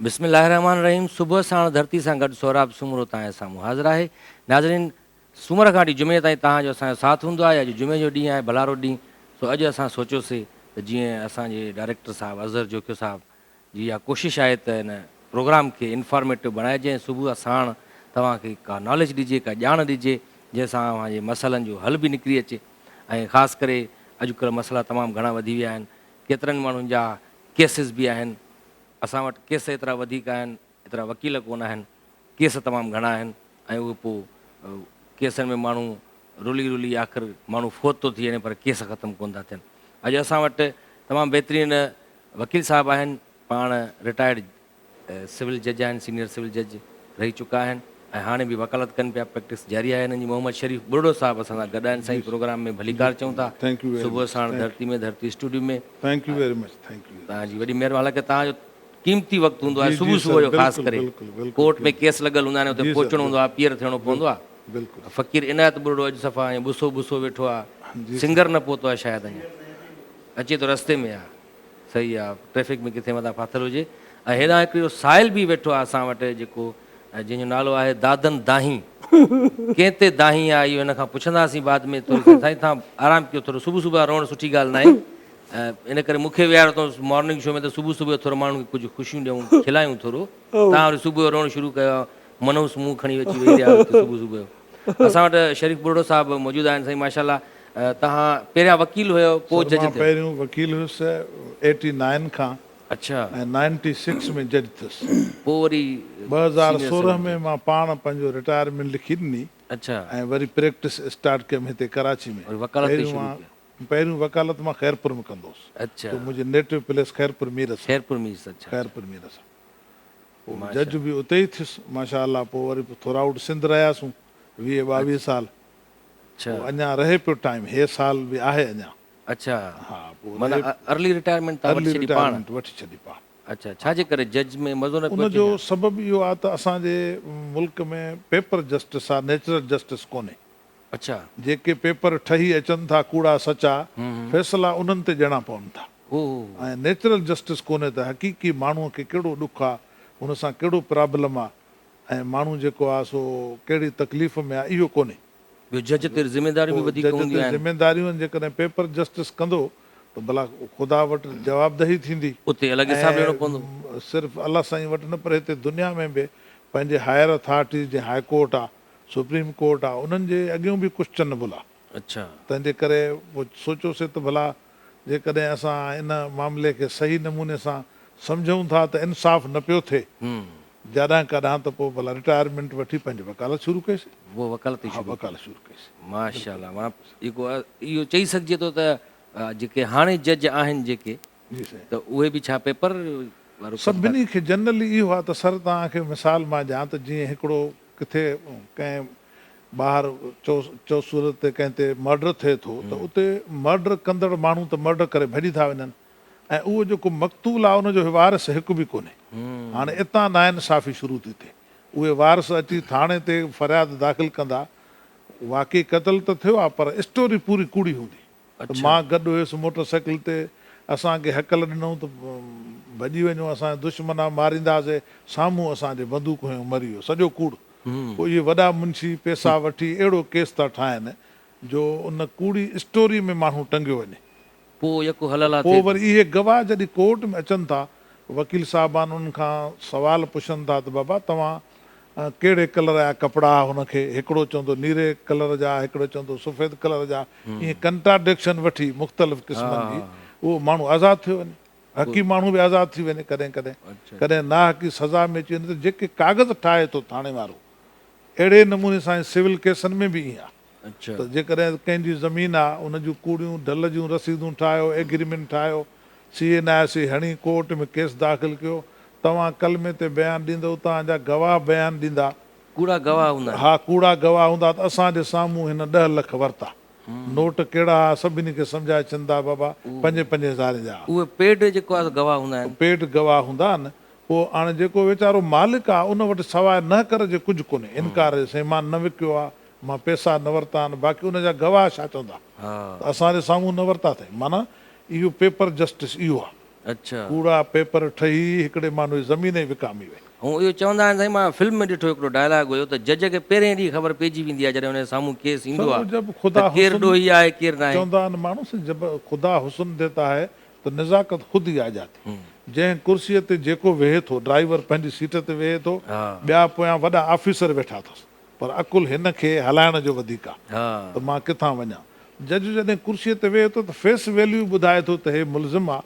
بسم الله الرحمٰن الرحيم صبح ساڻ ڌرتي سان گڏ سهراب سومرو توهان جي سامهون حاضر آهي ناظرين سومر کان وٺي جمعي تائين توهان جو اسان جو ساٿ هوندو آهي اڄ جمعي جو ڏينهن آهي ڀلارو ڏينهن سو اڄ اسان سوچيوسي ته جيئن اسان جي ڊائريڪٽر صاحب اظهر جوکيو صاحب جي اها ڪوشش آهي ته ان پروگرام کي انفارميٽو بڻائجي ۽ صبح ساڻ توهان کي ڪا ناليج ڏجي ڪا ڄاڻ ڏجي جنهن سان اوهان جي مسئلن جو حل به نڪري اچي ۽ خاص ڪري اڄڪلهه مسئلا تمام گهڻا وڌي ويا آهن ڪيترن ماڻهن جا ڪيسز به آهن اسان وٽ ڪيس ايترا وڌيڪ آهن ايترا وڪيل ڪونه آهن ڪيس تمام گهڻا آهن ۽ اهي پوء ڪيسن ۾ ماڻهو رلي رلي آخر ماڻهو فوت ٿو ٿي وڃي پر ڪيس ختم ڪونه ٿا ٿين اڄ اسان وٽ تمام بهترين وڪيل صاحب آهن پاڻ رٽائرڊ سول جج آهن سينيئر سول جج رهي چڪا آهن ۽ هاڻي به وڪالت ڪن پيا پريڪٽس جاري آهي هنن جي محمد شريف ٻرڙو صاحب اسان سان گڏ آهن سائين پروگرام ۾ ڀليڪار چئون ٿا صبح ساڻ ڌرتي ۾ ڌرتي studio ۾ thank you very much thank you توهان جي وڏي مهرباني حالانڪه توهان جو قيمتي وقت هوندو آهي صبح صبح جو خاص ڪري ڪورٽ ۾ ڪيس لڳل هوندا آهن اتي پهچڻو هوندو آهي اپيئر ٿيڻو پوندو آهي فقير عنايت ٻرڙو اڄ صفا ائين ٻسو ٻسو ويٺو آهي سنگر نه پهتو آهي شايد اڃا اچي ٿو رستي ۾ آهي صحيح آهي ٽريفڪ ۾ ڪٿي متان ڦاٿل هجي ۽ هيڏانهن هڪڙو سائل به ويٺو آهي اسان وٽ جيڪو جنهن جو نالو آهي دادن داهين ڪنهن تي داهين آهي اهو هن کان پڇنداسين بعد ۾ ٿورو سائين تهان آرام ڪيو ٿورو صبح صبح روئڻ سٺي ڳالهه ناهي ان ڪري مون کي ويهاريو اٿئون مارننگ شو ۾ ته صبح صبح جو ٿورو ماڻهن کي ڪجهه خوشيون ڏيون کلايون ٿورو تان وري صبح جو روئڻ شروع ڪيو منحوس منهن کڻي اچي ويهي رهيا آهيو صبح صبح جو اسان وٽ شريف ٻرڙو صاحب موجود آهن سائين ماشاء الله تهان پهريان وڪيل هيو پوء جج ٿيو. مان پهريون وڪيل هيس ايٽي نائن کان اڇا ۽ نائنٽي سڪس ۾ جج ٿيس. پوء وري 2016 ۾ مان پاڻ پنهنجو رٽائرمينٽ لکي ڏني اڇا ۽ وري پريڪٽس اسٽارٽ ڪيم هتي ڪراچي ۾ وري وڪالت تي شروع ڪيو. پهريون وڪالت مان خيرپور ۾ ڪندو هوس اڇا ته منهنجي نيٽو پليس خيرپور ميرس آ. خيرپور ميرس اڇا خيرپور ميرس آ. پوء جج به اتي ئي ٿيس ماشاء الله پوء وري ٿورائوٽ سنڌ رهياسون 20 22 سال اڇا پوء اڃا رهي پيو ٽائيم هي سال به آهي اڃا. اڇا ها پوء معنيٰ ارلي رٽائرمينٽ تان وٺي ڇڏي پاڻ. ارلي رٽائرمينٽ وٺي ڇڏي پاڻ. اڇا ڇا جي ڪري جج ۾ مزو نه پيو ان اچي جو ڇا؟ سبب اهو آ ته اسان جي ملڪ ۾ پيپر جسٽس آ نيچرل جسٽس ڪونهي. اڇا. جيڪي پيپر ٺهي اچن ٿا ڪوڙا سچا فيصلا انهن تي ڏيڻا پون ٿا ۽ نيچرل جسٽس ڪونهي ته حقيقي ماڻهو کي ڪهڙو ڏک آ ان سان ڪهڙو پرابلم آ ۽ ماڻهو جيڪو آ سو ڪهڙي تڪليف ۾ آ اهو ڪونهي. ٻيو جج تي ذميداريون به وڌيڪ جج هونديون تي آهن. ذميداريون آهن جيڪڏهن پيپر جسٽس ڪندو ته ڀلا خدا وٽ جوابدهي ٿيندي اتي الڳ حساب ڏيڻو پوندو. ۽ صرف الله سائين وٽ نه پر هتي دنيا ۾ به پنهنجي هائر اٿارٽيز جيئن هاء ڪورٽ آ سپريم ڪورٽ آ انهن جي اڳيون به ڪوسچنبل آ. اڇا. تنهن جي ڪري پوء سوچيوسي ته ڀلا جيڪڏهن اسان ان معاملي کي صحيح نموني سان سمجهون ٿا ته انصاف نه پيو ٿئي جڏهن ڪڏهن ته پوء ڀلا رٽائرمينٽ وٺي پنهنجي وڪالت شروع ڪئي سي. پوء وڪالت ئي ها شروع ڪئي. وڪالت شروع ڪئي سي. ماشاء الله معنيٰ جيڪو اهو چئي سگهجي ٿو ته جيڪي هاڻي جج آهن جيڪي جي سائين. ته اهي به ڇا پيپر وارو ڪم ٿا سڀني کي جنرلي اهو آ ته سر توهان کي مثال مان ڏيان ته جيئن هڪڙو ڪٿي ڪنهن ٻاهر چوسورت تي ڪنهن تي مرڊر ٿئي ٿو ته اتي مرڊر ڪندڙ ماڻهو ته مرڊر ڪري ڀڄي ٿا وڃن ۽ اهو جيڪو مقتول آهي ان جو وارث هڪ به ڪونهي هاڻي اتان ناانصافي شروع ٿي ٿئي اهي وارث اچي ٿاڻي تي فرياد داخل ڪندا واقعي قتل ته ٿيو آهي پر اسٽوري پوري ڪوڙي هوندي ته مان گڏ هيس موٽر سائيڪل تي، اسان کي هڪل ڏنائون ته ڀڄي وڃو اسان جا دشمن آ مارينداسي، سامهون اسان جي بندوق هنيو مري ويو، سڄو ڪوڙ. پوء اهي وڏا منشي پئسا وٺي اهڙو ڪيس ٿا ٺاهن جو ان ڪوڙي اسٽوري ۾ ماڻهو ٽنگيو وڃي. پوء يڪو هللا پوء ٿئي وري ٿي. اهي گواهه جڏهن ڪورٽ ۾ اچن ٿا، وڪيل صاحبان انهن کان سوال پڇن ٿا ته بابا توهان ڪهڙي ڪلر جا ڪپڙا هن کي هڪڙو چوندو نيري ڪلر جا هڪڙو چوندو سفيد ڪلر جا ائين ڪنٽراڊڪشن وٺي مختلف قسمن جي اهو ماڻهو آزاد ٿيو وڃي حقي ماڻهو به آزاد ٿي وڃي ڪڏهن ڪڏهن ڪڏهن ناحقي سزا ۾ اچي وڃي ته جيڪي ڪاغذ ٺاهي ٿو ٿاڻي وارو اهڙي نموني سان سول ڪيسن ۾ به ائين آهي ته جيڪڏهن ڪنهن جي زمين آ ان جون ڪوڙيون ڍل جون رسيدون ٺاهيو ايگريمينٽ ٺاهيو سي اين آء سي هڻي ڪورٽ ۾ ڪيس داخل ڪيو توهان ڪلمي تي بيان ڏيندؤ توهان جا گواهه بيان ڏيندا. ڪوڙا گواهه هوندا آهن. ها ڪوڙا گواهه هوندا ته اسان جي سامهون هن ڏهه لک ورتا نوٽ ڪهڙا ها سڀني کي سمجهائي ڇڏندا بابا پنجين پنجين هزارين جا ها. اهي پيڊ جيڪو آهي سو گواهه هوندا آهن. پيڊ گواهه هوندا آهن پوء هاڻي جيڪو ويچارو مالڪ آ ان وٽ سواء نه ڪر جي ڪجهه ڪونهي انڪار جي سائين مان نه وڪيو آ مان پئسا نه ورتا آهن باقي ان جا گواهه ڇا چوندا ته اسان جي سامهون نه ورتا اٿئي معنيٰ اهو پيپر جسٽس اهو آ. اڇا. ڪوڙا پيپر ٺهي هڪڙي ماڻهو جي زمين ئي وڪامي وئي. هو اهو چوندا آهن سائين مان فلم ۾ ڏٺو هڪڙو ڊائلاگ هيو ته جج کي پهرين ڏينهن خبر پئجي ويندي آهي جڏهن ان جي سامهون ڪيس ايندو سر آهي جب ته خدا ڪير حسن ڏوهي آهي ڪير ناهي. چوندا آهن ماڻهو سائين جب خدا حسن ديتا هي ته نزاڪت خود ئي آ جاتي. جنهن ڪرسيء تي جيڪو ويهي ٿو ڊرائيور پنهنجي سيٽ تي ويهي ٿو ٻيا پويان وڏا آفيسر ويٺا اٿس پر عقل هن کي هلائڻ جو وڌيڪ آ ته مان ڪٿان وڃان. جج جڏهن ڪرسيء تي ويهي ٿو ته فيس ويليو ٻڌائي ٿو ته هي ملزم آ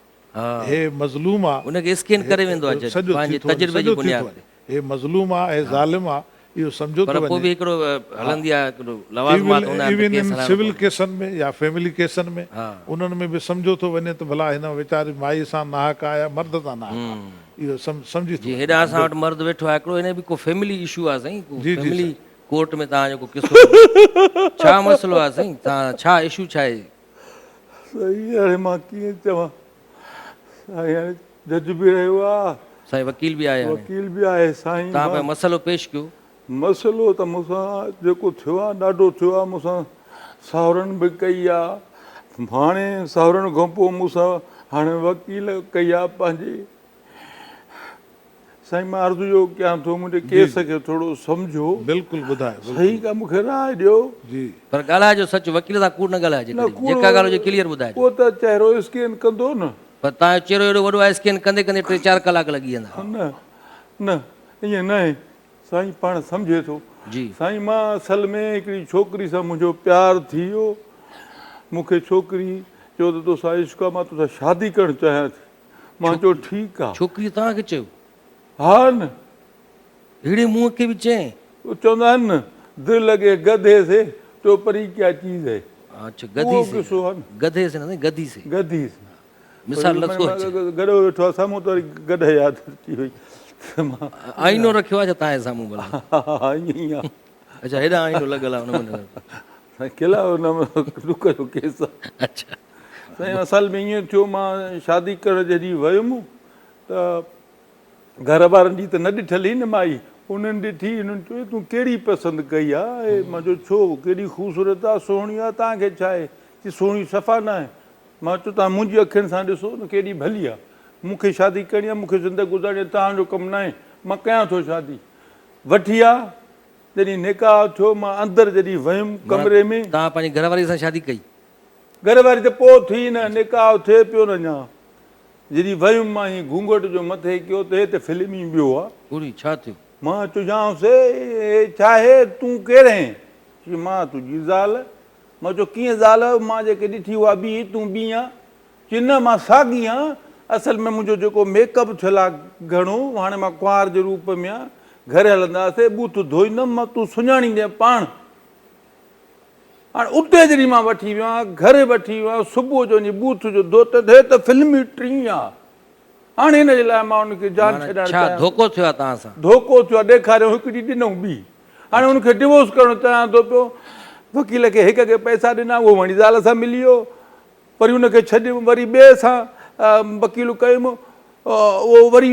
هي مظلوم آ. ان کي اسڪين ڪري ويندو آ جج سڄو ٿي پنهنجي ٿو وڃي تجربي جي سڄو ٿي ٿو بنياد وڃي تي. هي مظلوم آ هي ظالم آ اهو سمجهيو پر ٿو پوء وڃي. به هڪڙو هلندي آ هڪڙو لوازمات هوندا آهن ته ايون ڪيس ان هلائڻو سول پوندو. ڪيسن ۾ يا فيملي ڪيسن ۾ انهن ۾ به سمجهيو ٿو وڃي ته ڀلا هن ويچاري مائي سان ناحق آ يا مرد سان ناحق آ اهو سمجهي ٿو جي وڃي. هيڏانهن اسان وٽ مرد ويٺو آهي هڪڙو هن به ڪو فيملي اشو آ سائين ڪو جي جي فيملي سائين. ڪورٽ ۾ توهان جو ڪو قصو ڇا مسئلو آ سائين توهان ڇا اشو ڇا آهي. سائين هاڻي مان ڪيئن چوان سائين هاڻي جج به رهيو آ. سائين وڪيل به آهي هاڻي. وڪيل به آهي سائين. توهان پنهنجو مسئلو پيش ڪيو. مسئلو ته مون سان جيڪو ٿيو آ ڏاڍو ٿيو آ مون سان ساهرن به ڪئي آ هاڻي ساهرن کان پوء مون سان هاڻي وڪيل ڪئي آ پنهنجي سائين مان عرض اهو ڪيان ٿو منهنجي ڪيس کي ٿورو سمجهو. بلڪل ٻڌايو بلڪل. صحيح ڪا مون کي راء ڏيو. جي. پر ڳالهائجو سچ وڪيل سان ڪوڙ نه ڳالهائجي نه ڪڏهن ڪوڙ جيڪا ڳالهه هجي ڪليئر ٻڌائجو. اهو ته چهرو اسڪين ڪندو نه. پر توهان جو چهرو ايڏو وڏو آهي اسڪين ڪندي ڪندي ٽي چار ڪلاڪ لڳي ويندا. نه نه ائين ناهي سائين پاڻ سمجهي ٿو. جي. سائين مان اصل ۾ هڪڙي ڇوڪري سان منهنجو پيار ٿي ويو مون کي ڇوڪري چيو ته توسان عشق آهي مان توسان شادي ڪرڻ چاهيان ٿي. مان چيو ٺيڪ آ. ڇوڪريء توهان کي چيو؟ ها نه. ههڙي منهن کي به چئين؟ اهو چوندا آهن نه دل لگي گڌي سي تو پري ڪيا چيز هي. اڇا گڌي اهو سي. قصو آ نه. گڌي سي نه سائين گڌي سي. گڌي سي. مثال نٿو اچي. گڏهو ويٺو آ سامهون ته وري گڏهه ياد اچي وئي ته مان. آئينو رکيو آ ڇا توهان جي سامهون ڀلا؟ ها ائين ئي آ. اڇا هيڏانهن آئينو لڳل آ ان ۾ نظر. سائين ڪلا ان ۾ ڏک جو ڪيس آ. اڇا. سائين اصل ۾ ائين ٿيو مان شادي ڪرڻ جڏهن ويم ته گهر وارن جي ته نه ڏٺل هئي نه مائي انهن ڏٺي انهن چيو تون ڪهڙي پسند ڪئي آ مان چيو ڇو ڪيڏي خوبصورت آ سهڻي آ توهان کي ڇا آهي چي سهڻي صفا نه آهي مان چيو توهان منهنجي اکين سان ڏسو نه ڪيڏي ڀلي آ مون کي شادي ڪرڻي آ مون کي زندگي گذارڻي آ توهان جو ڪم نه آهي مان ڪيان ٿو شادي وٺي آ جڏهن نڪاح ٿيو مان اندر جڏهن ويم ڪمري ۾. توهان پنهنجي گهر واري سان شادي ڪئي؟ گهر واري ته پوء ٿي نه، نڪاح ٿئي پيو نه اڃا. جڏهن ويم مان هي گهونگهٽ جو مٿي ڪيو ته هي ته فلم ئي ٻيو آ. ڪوڙي، ڇا ٿيو؟ مان چيانس، هي ڇا آهي، تون ڪير آهين؟ چي مان تنهنجي زال. مان چيو ڪيئن زال؟ مان جيڪي ڏٺي اها ٻي، تون ٻي آن. چي نه مان ساڳي آن، اصل ۾ منهنجو جيڪو ميڪ اپ ٿيل آ گهڻو، هاڻي مان ڪنوار جي روپ ۾ آن، گهر هلنداسين، ٻوٿ ڌوئيندم، مان تون سڃاڻيندين پاڻ. هاڻي اتي جڏهن مان وٺي ويو آهيان، گهر وٺي ويو آهيان، صبح جو وڃي ٻوٿ جو ڌوتو ته هي ته فلمي ٽين آ. هاڻي هن جي لاء مان ان کي جان معنيٰ ڇڏائڻ ڇا چاهيان ٿو. ڌوڪو ٿيو آ توهان سان؟ ڌوڪو ٿيو آ، ڏيکاريائون هڪ ڏينهن ڏنائون ٻي. هاڻي ان کي ڊوورس ڪرڻ چاهيان ٿو پيو. وڪيل کي هڪ کي پئسا ڏنا، اهو وڃي زال سان ملي ويو. وري ان کي ڇڏيم، وري ٻئي سان وڪيل ڪيم، اهو وري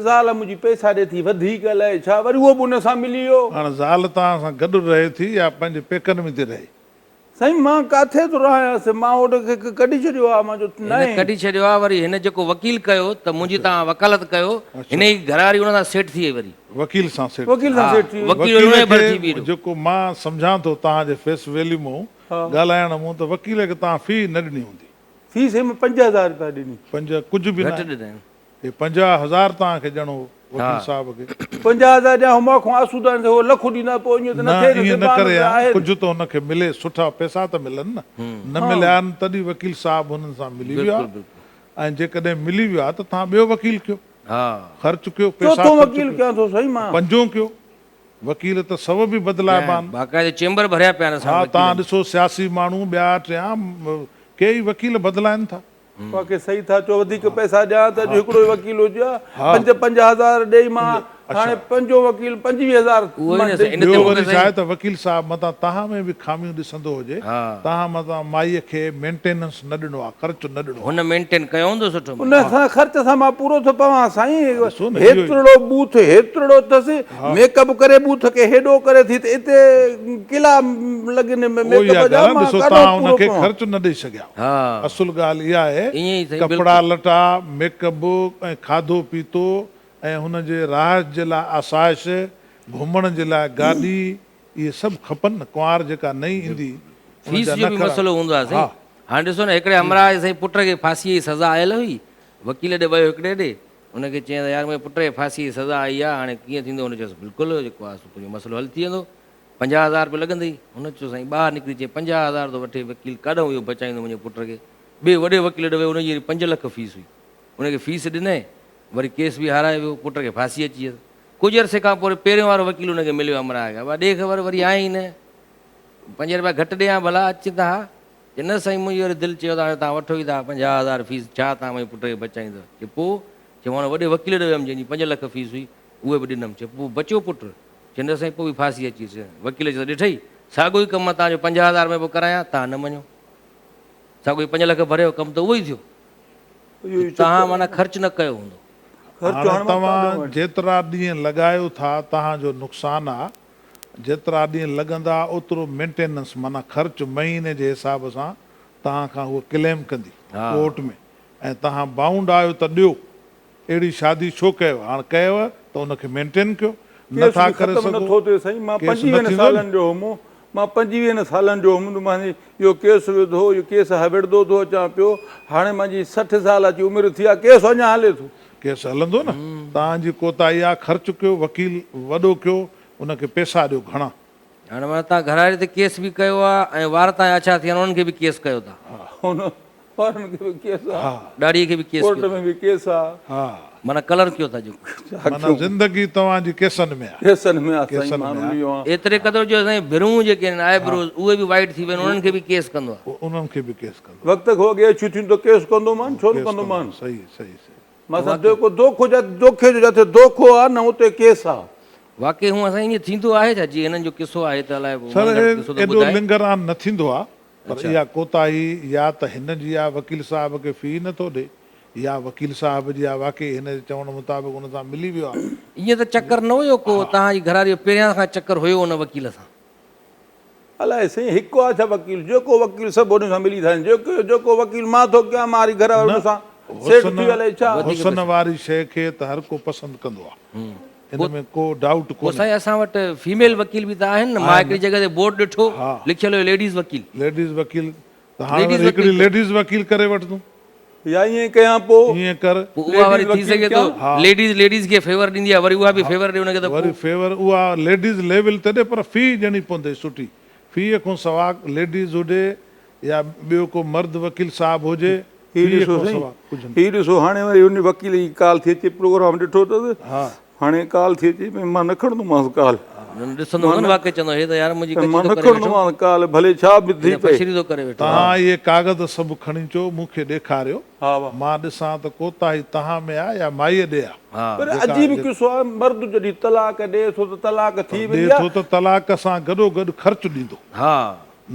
زال منهنجي پئسا ڏي ٿي وڌيڪ الائي ڇا، وري اهو به ان سان ملي ويو. هاڻ زال توهان سان گڏ رهي ٿي يا پنهنجي پيڪن ۾ ٿي رهي؟ سائين مان ڪاٿي ٿو رهايانس، مان ان کي ڪڍي ڇڏيو آ، مان چيو هن ناهي. ڪڍي ڇڏيو آ، وري هن جيڪو وڪيل ڪيو ته منهنجي توهان وڪالت ڪيو، هن جي گهرواري ان سان سيٽ ٿي وئي وري. وڪيل سان سيٽ ٿي وڪيل سان سيٽ ٿي وئي. وڪيل ان جي ڀر ٿي وڪيل کي بيٺو. جيڪو مان سمجهان ٿو توهان جي فيس ويليو مون ڳالهائڻ مون ته وڪيل کي توهان في نه ڏني هوندي. في سائين مان 5000 رپيا ڏني. پنج ڪجهه به گهٽ ناهي. ڏنائين. هي 50,000 توهان کي ڏيڻو هو وڪيل صاحب کي. 50,000 ڏيان هو مان کان آسودا آهن هو لک ڏيندا پوء ائين ته نه نه ٿئي نه ائين نه زبان ڪري ته ها آهي نه. ڪجهه ته هن کي ملي سٺا پئسا ته ملن نه. نه مليا آهن تڏهن وڪيل صاحب هنن سان ملي ويو بلڪل آهي بلڪل. ۽ جيڪڏهن ملي ويو آهي ته توهان ٻيو وڪيل ڪيو. ها. خرچ ڪيو پئسا چوٿون خرچ وڪيل ڪيو. ڪيان ٿو سائين مان. پنجون ڪيو. وڪيل ته سو به بدلائبا آهن. باقاعده چيمبر ڀريا پيا آهن اسان ها وٽ توهان وڪيلن جا. ڏسو سياسي ماڻهو ٻيا ٽيان ڪيئي وڪيل بدلائن ٿا. واقعي صحيح ٿا چئو وڌيڪ پئسا ڏيان ته اڄ هڪڙو ئي وڪيل هجي ها پنج پنج هزار ڏئي مان هاڻي پنهنجو وڪيل 25 هزار اهو ئي نه سائين ان تي ٻيو مون کي وري ڇا سائين آهي ته وڪيل صاحب متان توهان ۾ به خاميون ڏسندو هجي توهان متان مائيء کي مينٽيننس نه ڏنو آهي خرچ نه ڏنو آهي. هن مينٽين ڪيو هوندو سٺو ان سان خرچ سان مان پورو ٿو پوان سائين ڏسو نه اهو ئي. هيترڙو ٻوٿ هيترڙو اٿس ميڪ اپ ڪري ٻوٿ کي هيڏو ڪري ٿي ته اتي ڪلا لڳن اهو ميڪ ئي اپ آ جا ڳالهه مان ڏسو ڪاڏو توهان ان پورو کي پوان. خرچ نه ڏئي سگهيا ها اصل ڳالهه اها آهي ائين ئي سائين ڪپڙا بلڪل. لٽا ميڪ اپ ۽ کاڌو پيتو ۽ هن جي رهائش جي لاء آسائش، گهمڻ جي لاء گاڏي، اهي سڀ کپن نه، ڪنوار جيڪا نئين ايندي ان فيس جا جو به نخرا. مسئلو هوندو آهي سائين. ها. هاڻي ڏسو نه هڪڙي همراهه جي سائين پٽ کي ڦاسيء جي سزا آيل هئي، وڪيل ڏي ويو هڪڙي ڏي، ان کي چيائين ته يار منهنجي پٽ کي ڦاسيء جي سزا آئي آهي، هاڻي ڪيئن ٿيندو؟ هن چيس بلڪل جيڪو آهي سو تنهنجو مسئلو حل ٿي ويندو، 50 هزار رپيا لڳندئي. هن چيو سائين ٻاهر نڪري چيائين 50 هزار ٿو وٺي وڪيل ڪاڏانهن اهو بچائيندو منهنجي پٽ کي. ٻئي وڏي وڪيل ڏي ويو ان جي وري 5 لک فيس هئي، ان کي فيس ڏنائين، وري ڪيس به هارائي ويو، پٽ کي ڦاسي اچي ويس. ڪجهه عرصي کان پوء پهريون وارو وڪيل ان کي مليو همراهه کي، ابا ڏي خبر وري آئين ئي نه، 5 رپيا گهٽ ڏيان ڀلا اچين ته ها. چي نه سائين منهنجي وري دل چيو ته هاڻي توهان وٺو ئي ٿا 50 هزار فيس ڇا توهان منهنجي پٽ کي بچائيندؤ. چي پوء؟ چي مان ان وڏي وڪيل ڏي ويم جنهن جي 5 لک فيس هئي اهي به ڏنم. چي پوء بچيو پٽ؟ چي نه سائين پوء به ڦاسي اچي ويس. وڪيل چيس ڏٺئي ساڳيو ئي ڪم مان توهان جو 50 هزار ۾ پيو ڪرايان توهان نه مڃو. ساڳيو ئي 5 لک ڀريو ڪم ته اهو ئي ٿيو. توهان معنيٰ خرچ نه ڪيو هوندو. هاڻي توهان جيترا ڏينهن لڳايو ٿا توهان جو نقصان آ، جيترا ڏينهن لڳندا اوترو مينٽيننس معنيٰ خرچ مهيني جي حساب سان توهان کان هوء ڪليم ڪندي ڪورٽ ۾ ۽ توهان بائونڊ آهيو ته ڏيو. اهڙي شادي ڇو ڪيو؟ هاڻ ڪيو ته ان کي مينٽين ڪيو. نه ڪيس ٿا به ڪري ختم سگهو نٿو ٿئي سائين مان ڪيس نه 25 ٿيندو نه. سالن جو هوم مان 25 سالن جو هوم ته مان اهو ڪيس وڌو اهو ڪيس وڙهندو ٿو اچان پيو هاڻي مانجي 60 سال اچي عمر ٿي آ ڪيس اڃا هلي ٿو. ڪيس هلندو نه توهان جي ڪوتاهي آ خرچ ڪيو وڪيل وڏو ڪيو ان کي پيسا ڏيو گهڻا. هاڻي معنيٰ توهان گهراڙي تي ڪيس به ڪيو آ ۽ وار تان اڇا ٿيا آهن انهن کي به ڪيس ڪيو ٿا. ان وارن کي به ڪيس آ. ڏاڙهي کي به ڪيس ڪورٽ ڪيو ۾ به ڪيس آ. ها. معنيٰ ڪلر ڪيو ٿا جيڪو. معنيٰ زندگي توهان جي ڪيسن ۾ آ. ڪيسن ۾ آ سائين مان رلي ويو آهيان. ايتري قدر جو سائين ڀرون جيڪي آهن آئي بروز اهي به وائيٽ ٿي ويا آهن انهن کي به ڪيس ڪندو آ. انهن کي به ڪيس ڪندو آ. وقت کان اڳي اڇيون ٿيون ته ڪيس ڪندو مان ڇو نه ڪندو مان. صحيح صحيح صحيح. مان سان جيڪو دوکو جا دوکي جو جاٿي دوکو آ نه اتي ڪيس آ. واقعي هونء سائين ائين ٿيندو آهي ڇا جي هنن جو قصو آهي ته الائي سر من گهڙت قصو ٿو ايڏو ٻڌائي. لنگران نه ٿيندو آ پر اها ڪوتاهي يا ته هن جي آ وڪيل صاحب کي في نه ٿو ڏي يا وڪيل صاحب جي آ واقعي هن جي چوڻ مطابق ان سان ملي ويو آ. ائين ته چڪر نه هيو ڪو توهان جي گهرواري جو پهريان کان چڪر هيو ان وڪيل سان. الائي سائين هڪ آ ڇا وڪيل جيڪو وڪيل سڀ ان سان ملي ٿا وڃن جيڪو جيڪو وڪيل مان ٿو ڪيان ماري گهر واري ان سان سيٽ ٿي ويو الائي ڇا. حسن واري شيء کي ته هر ڪو پسند ڪندو آ ان ۾ ڪو ڊائوٽ پوء ڪونهي. سائين اسان وٽ فيميل وڪيل به ته آهن نه مان هڪڙي جڳهه تي بورڊ ڏٺو لکيل هيو ليڊيز وڪيل. ليڊيز وڪيل ته هاڻي وري هڪڙي ليڊيز وڪيل ڪري وٺندون. يا ائين ڪيان پوء. ائين ڪر. پوء اها وري ٿي سگهي ٿو ليڊيز ليڊيز کي فيور ڏيندي آهي وري اها به فيور ڏي ان کي ته وري فيور اها ليڊيز ليول ته ڏي پر في ڏيڻي پوندئي سٺي في کان سوا ليڊيز هجي يا ٻيو ڪو مرد وڪيل صاحب هجي هي في ڏسو کان سائين سوا ڪجهه نه. هي ڏسو هاڻي وري ان وڪيل جي ڪال ٿي اچي پروگرام ڏٺو اٿس هاڻي ڪال ٿي اچي پئي مان نه کڻندومانس ڪال. ڏسندو هوندو نه واقعي چوندو هي ته يار منهنجي ڪچي مان ٿو نه ڪري ويٺو. کڻندومانس ڪال ڀلي ڇا به ٿي هي ته پئي. فشري ٿو ڪري ويٺو. توهان اهي ڪاغذ سڀ کڻي اچو مون کي ڏيکاريو ها. مان ڏسان ته ڪوتاهي توهان ۾ آ يا مائيء ڏي آ. ها. پر عجيب قصو آ مرد جڏهن طلاق ڏئي ٿو ته طلاق ٿي ڏئي ويندي آ. ٿو ته طلاق سان گڏوگڏ خرچ ڏيندو. ها.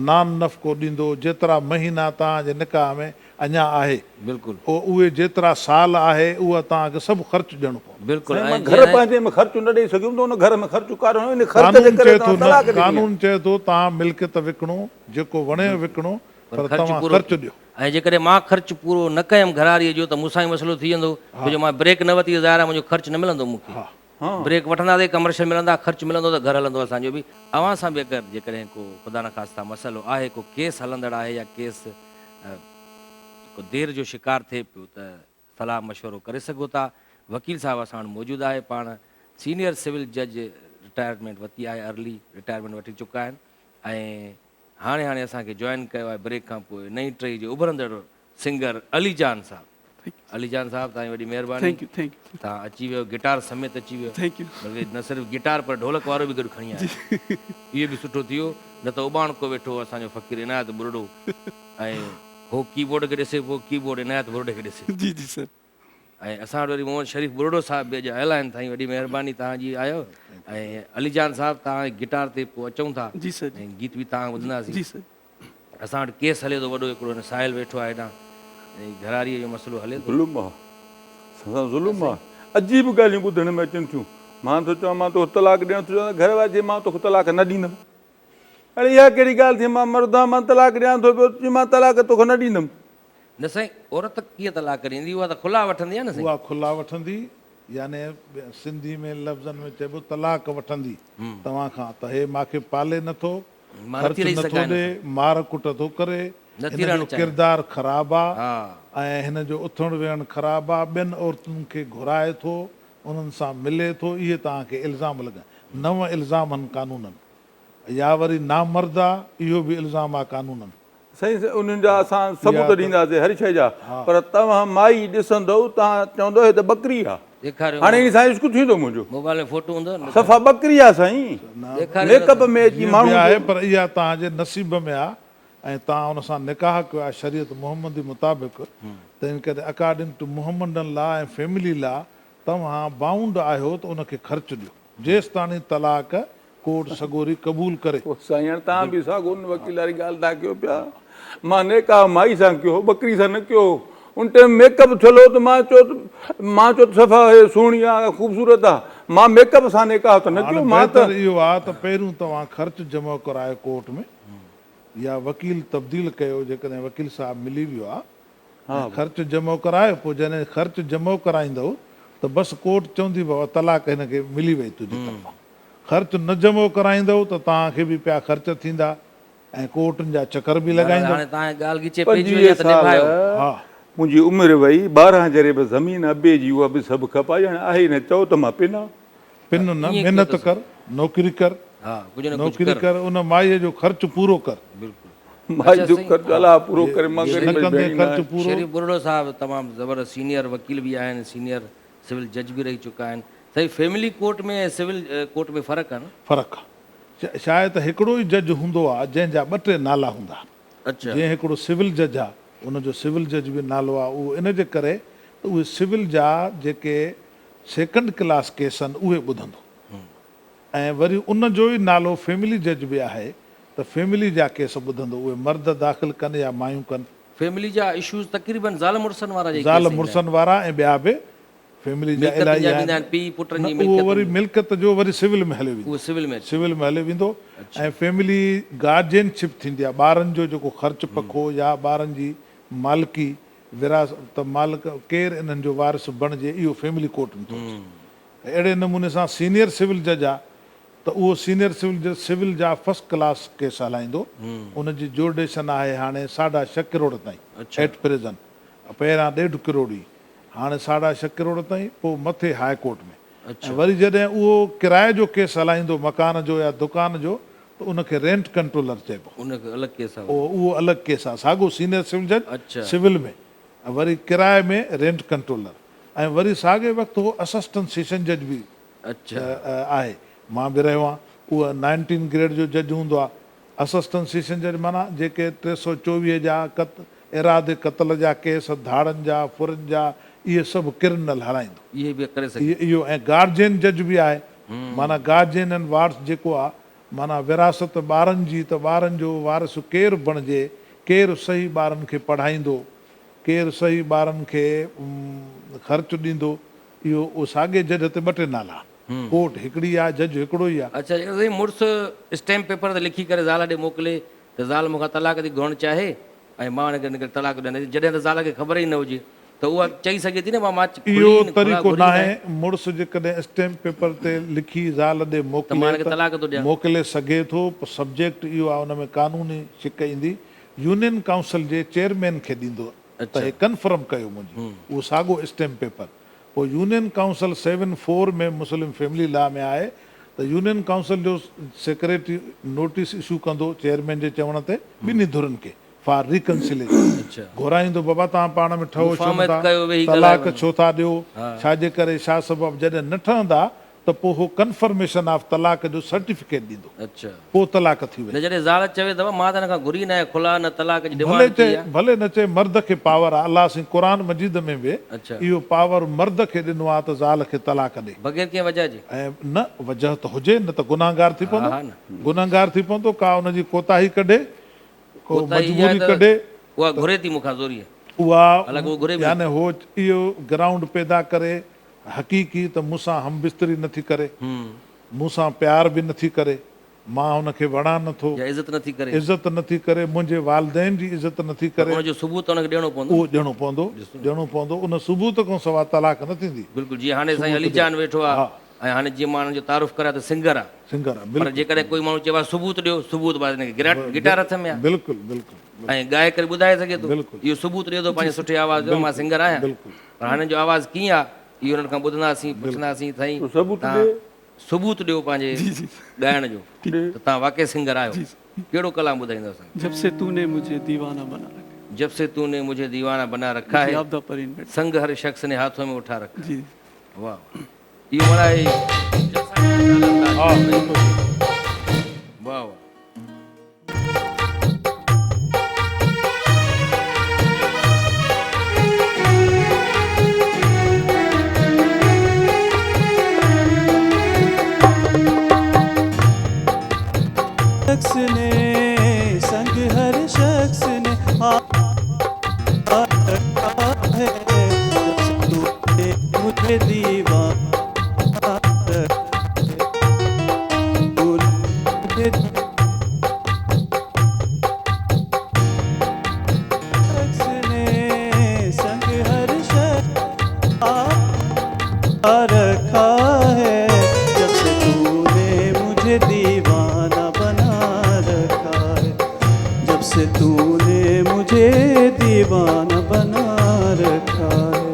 نان نفقو ڏيندو جيترا مهينا توهان جي نڪاح ۾ اڃا آهي. بلڪل. اهي جيترا سال آهي اها توهان کي سڀ خرچ ڏيڻو پوندو. بلڪل سائين ۽ مان گهر جيئن پنهنجي ۾ خرچ نه ڏئي سگهيم ته ان گهر ۾ خرچ ڪارڻ ان خرچ جي قانون ڪري چئي ٿو توهان نه طلاق ڏني آهي. قانون چئي ٿو توهان ملڪيت وڪڻو جيڪو وڻيو وڪڻو پر پر خرچ توهان پورو خرچ ڏيو. ۽ جيڪڏهن مان خرچ پورو نه ڪيم گهرواريء جو ته مون سان ئي مسئلو ٿي ويندو ڇو جو مان بريڪ نه ورتي ته ظاهر آهي منهنجو خرچ نه ملندو مون کي. بريڪ وٺنداسين ڪمرشل ملندا خرچ ملندو ته گهر هلندو اسان جو به. اوهان سان به اگر جيڪڏهن ڪو خدا نخواسته مسئلو آهي ڪو ڪيس هلندڙ آهي يا ڪيس ڪو دير جو شڪار ٿئي پيو ته صلاح مشورو ڪري سگهو ٿا. وڪيل صاحب اسان وٽ موجود آهي پاڻ سينيئر سول جج رٽائرمينٽ ورتي آهي ارلي رٽائرمينٽ وٺي چڪا آهن ۽ هاڻي هاڻي اسان کي جوائن ڪيو آهي بريڪ کان پوء نئين ٽهي جي اڀرندڙ سنگر علي جان صاحب علي جان صاحب توهان جي وڏي مهرباني thank you thank you توهان اچي ويو گٽار سميت اچي ويو thank you بلڪه نه صرف گٽار پر ڍولڪ وارو به گڏ کڻي آيو اهو به سٺو ٿي ويو نه ته اٻاڻڪو ويٺو هو اسان جو فقير عنايت ٻرڙو ۽ هو ڪي بورڊ کي ڏسي پيو ڪي بورڊ عنايت ٻرڙي کي ڏسي جي جي سر. ۽ اسان وٽ وري محمد شريف ٻرڙو صاحب به اڄ آيل آهن سائين وڏي مهرباني توهان جي آيو ۽ علي جان صاحب توهان جي گٽار تي پوء اچون ٿا جي سر ۽ گيت به توهان ٻڌنداسين جي سر. اسان وٽ ڪيس هلي ٿو وڏو هڪڙو هن ساحل ويٺو آهي هيڏانهن ۽ گهراريء جو مسئلو هلي ٿو. ظلم آ اسان سان ظلم آ عجيب ڳالهيون ٻڌڻ ۾ اچن ٿيون مان ٿو چوان مان توکي طلاق ڏيڻ ٿو چاهيان ته گهر واري چئي مان توکي طلاق نه ڏيندم اڙي اها ڪهڙي ڳالهه ٿي مان مرد آهيان مان طلاق ڏيان ٿو پيو ته چئي مان طلاق توکي نه ڏيندم. نه سائين عورت ڪيئن طلاق ڏيندي اها ته خلا وٺندي آهي نه سائين. اها خلا وٺندي يعني سنڌي ۾ لفظن ۾ چئبو طلاق وٺندي توهان کان ته هي ماکي پالي نه ٿو مان خرچ نٿي رهي نه ٿو سگهان ڏي هن سان. مار ڪٽ ٿو ڪري نٿي هن رهڻ جو چاهيان. ڪردار خراب آ ها. ۽ هن جو اٿڻ ويهڻ خراب آ ٻين عورتن کي گهرائي ٿو انهن سان ملي ٿو اهي توهان کي الزام لڳن نو الزام هن قانونن يا وري نامرد آ اهو به الزام آ قانونن. سائين انهن جا اسان اها ثبوت ته ڏينداسين هر شيء جا ها. پر توهان مائي ڏسندؤ توهان چوندؤ هي ته ٻڪري آ ڏيکاريو هاڻي ان سان عشق ٿيندو منهنجو. موبائل ۾ فوٽو هوندو نه صفا ٻڪري آ سائين ڏيکاريو ميڪ اپ ۾ اچي جيئن به ماڻهو آهي جو. پر اها توهان جي نصيب ۾ آ ۽ توهان ان سان نڪاح ڪيو آهي شريعت محمدي مطابق تنهن ڪري اڪارڊنگ ٽو محمڊن لا ۽ فيملي لا توهان بائونڊ آهيو ته ان کي خرچ ڏيو جيستاڻي طلاق ڪورٽ سڳوري قبول ڪري. او سائين هاڻ توهان به ساڳو ان وڪيل واري ڳالهه ٿا ڪيو پيا. مان نڪاح مائي سان ڪيو هو ٻڪري سان نه ڪيو هو. ان ٽائيم ميڪ اپ ٿيل هو ته مان چيو ته مان چيو ته صفا هي سهڻي آ خوبصورت آ. مان ميڪ اپ سان نڪاح ته نه هاڻ ڪيو مان ته. بهتر اهو آ ته پهريون توهان خرچ جمع ڪرايو ڪورٽ ۾ يا وڪيل تبديل ڪيو جيڪڏهن وڪيل صاحب ملي ويو آ ۽ خرچ جمع ڪرايو پوء جڏهن خرچ جمع ڪرائيندؤ ته بس ڪورٽ چوندي بابا طلاق هن کي ملي وئي تنهنجي طرفان خرچ نه جمع ڪرائيندؤ ته توهان کي به پيا خرچ ٿيندا ۽ ڪورٽن جا چڪر به بهرحال لڳائيندؤ. هاڻي توهان کي ڳالهه ڳچي پئجي وئي 25 آهي ته سال نڀايو. ها. منهنجي عمر وئي، 12 جريب زمين ابي جي اها به سڀ کپائي، هاڻي آهي ئي نه، چئو ته مان پنان. پن نه، ائين ڪيو محنت ته ڪر، نوڪري ڪر، ها ڪجهه نه ڪجهه نوڪري ڪر. ڪر، ان مائيء جو خرچ پورو ڪر. بلڪل. مائي اچا جو سائين خرچ ها الله پورو جي ڪري، مان نه غريب جي ڪندين ڀيڻي نه خرچ آهيان. پورو. شريف ٻرڙو صاحب تمام زبردست سينيئر وڪيل به آهن، سينيئر سول جج به رهي چڪا آهن. سائين فيملي ڪورٽ ۾ ۽ سول ڪورٽ ۾ فرق آ نه؟ فرق آ. شايد ته هڪڙو ئي جج هوندو آ جنهن جا ٻه ٽي نالا هوندا. اچا. جيئن هڪڙو سول جج آ ان جو سول جج به نالو آ اهو ان جي ڪري ته اهي سول جا جيڪي سيڪنڊ ڪلاس ڪيس آهن اهي ٻڌندو ۽ وري ان جو ئي نالو فيملي جج به آهي ته فيملي جا ڪيس ٻڌندو اهي مرد داخل ڪن يا مايون ڪن. فيملي جا اشوز تقريبن زال مڙسن وارا جيڪي زال ڪيس ايندا آهن. مڙسن وارا ۽ ٻيا به فيملي جا ملڪيتن الاهي جا به آهن ايندا آهن پيء پٽن نه جي اهو ملڪيتن وري جو. ملڪيت جو وري سول ۾ هليو ويندو. اهو سول ۾ اچي. سول ۾ هليو ويندو ۽ فيملي گارجين شپ ٿيندي آهي ٻارن جو جيڪو خرچ پکو يا ٻارن جي مالڪي وراثت ته مالڪ ڪير انهن جو وارث بڻجي اهو فيملي ڪورٽ ۾ ٿو اچي ۽ اهڙي نموني سان سينيئر سول جج آ ته اهو سينيئر سول جج سول جا فرسٽ ڪلاس ڪيس هلائيندو ان جي جورڊيشن آهي هاڻي ساڍا ڇهه ڪروڙ تائين ايٽ پريزنٽ پهريان ڏيڍ ڪروڙ هئي هاڻي ساڍا ڇهه ڪروڙ تائين پوء مٿي هاء ڪورٽ ۾ ۽ وري جڏهن اهو ڪرائي جو ڪيس هلائيندو مڪان جو يا دڪان جو ته ان کي رينٽ ڪنٽرولر چئبو. ان کي الڳ ڪيس آ وري. اهو الڳ ڪيس آ. ساڳو سينيئر سول جج سول ۾ ۽ وري ڪرائي ۾ رينٽ ڪنٽرولر ۽ وري ساڳئي وقت هو اسسٽنٽ سيشن جج به آهي. مان به رهيو آهيان. اهو نائنٽين گريڊ جو جج هوندو آ. اسسٽنٽ سيشن جج معنيٰ جيڪي 324 جا قت ارادي قتل جا ڪيس، ڌاڙن جا، ڦرن جا، اهي سڀ ڪرمنل هلائيندو. اهي به ڪري سگهي. اهو ۽ گارجين جج به آهي. معنيٰ گارجين اينڊ وارث جيڪو آ معنيٰ وراثت ٻارن جي ته ٻارن جو وارث ڪير بڻجي، ڪير صحيح ٻارن کي پڙهائيندو، ڪير صحيح ٻارن کي خرچ ڏيندو، اهو ساڳئي جج تي ٻه ٽي نالا. ڪورٽ هڪڙي آ، جج هڪڙو ئي آ. اڇا جيڪڏهن سائين مڙس اسٽيمپ پيپر تي لکي ڪري زال ڏي موڪلي ته زال مون کان طلاق ٿي گهرڻ چاهي ۽ مان ان کي طلاق ڏيان جڏهن ته زال کي خبر ئي نه هجي ته اها چئي سگهي ٿي نه مان اهو کلي خلا طريقو گهري ناهي، ناهي. مڙس جيڪڏهن اسٽيمپ پيپر تي لکي زال ڏي ته مان موڪلي هن کي ته طلاق ٿو ڏيان. موڪلي سگهي ٿو پر سبجيڪٽ اهو آهي ان ۾ قانوني شق ايندي يونين ڪائونسل جي چيئرمين کي ڏيندو ته هي ڪنفرم ڪيو منهنجي اهو ساڳو اسٽيمپ پيپر پوء union council seven four ۾ Muslim family law ۾ آهي ته يونين ڪائونسل جو سيڪريٽري نوٽيس اشو ڪندو چيئرمين جي چوڻ تي ٻنهي ڌرين کي فار ريڪنسليشن گهرائيندو بابا توهان پاڻ ۾ ٺهو ڇو مفاهمت نٿا ڪيو ويهي طلاق ڳالهايو ڇو ٿا ڏيو ڇا جي ڪري ڇا سبب جڏهن نه ٺهندا ته پوء هو ڪنفرميشن آف طلاق جو سرٽيفڪيٽ ڏيندو. اڇا. پوء طلاق ٿي وئي. نه جڏهن زال چوي ته مان ته هن کان گهري ناهي خلع نه طلاق جي ڀلي ڊمانڊ چئي ڪئي آهي. ڀلي نه چئي مرد کي پاور آهي الله سائين قرآن مجيد ۾ به اڇا. اهو پاور مرد کي ڏنو آهي ته زال کي طلاق ڏي. بغير ڪنهن وجهه جي. ۽ نه وجهه ته هجي نه ته گنهگار ٿي ها پوندو. ها نه. گنهگار ٿي پوندو ڪا ان جي ڪوتاهي ڪڍي ڪو ڪوتاهي اها مجبوري ته ڪڍي اها گهري ٿي مون کان زوريء. اها حالانڪه هو گهري به نه يعني هو اهو گرائونڊ پيدا ڪري حقيقي ته مون سان هم بستري نه ٿي ڪري، مون سان پيار به نه ٿي ڪري، مان هن کي وڻان نه ٿو، يا عزت نه ٿي ڪري. عزت نه ٿي ڪري، منهنجي والدين جي عزت نه ٿي پر ڪري. ان جو ثبوت ته ان کي ڏيڻو پوندو. اهو ڏيڻو پوندو، ڏيڻو پوندو، ان ثبوت کان سواء طلاق نه ٿيندي. بلڪل جيئن هاڻي سائين ثبوت علي ڏي. جان ويٺو آ ها. ۽ هاڻي جيئن مان هن جو تعارف ڪرايو ته سنگر آ. سنگر آ پر بلڪل. جيڪڏهن ڪوئي ماڻهو چئي ڀاء ثبوت ڏيو، ثبوت بعد هن کي گٽار هٿ ۾ آ. بلڪل بلڪل. ۽ ڳائي ڪري ٻڌائي سگهي ٿو. بلڪل. اهو ثبوت ڏئي ٿو پنهنجي سٺي آواز جو مان سنگر آهيان. بلڪل. پر هنن جو آواز ڪيئن آ اهو انهن کان ٻڌنداسين پڇنداسين سائين ثبوت توهان ڏي. ثبوت ڏيو پنهنجي ڳائڻ جو ته توهان واقعي سنگر آهيو. ڪهڙو ڪلام ٻڌائيندؤ اسان کي؟ جب سي تو ني مجهي ديوانا بنا رکا. جب سي تو ني مجهي ديوانا بنا رکا جي هي. عابده پرين بيٽا. سنگ هر شخص ني هاٿون ۾ اٺا رکا. جي. واه واه اهو معنيٰ هي جلسا ها بلڪل. واه واه. شخص ني سنگ هر شخص ني هي مجهي ديوانا رکا هي جب سي توني مجهي ديوانا بنا رکا هي جب سي توني مجهي ديوانا بنا رکا هي.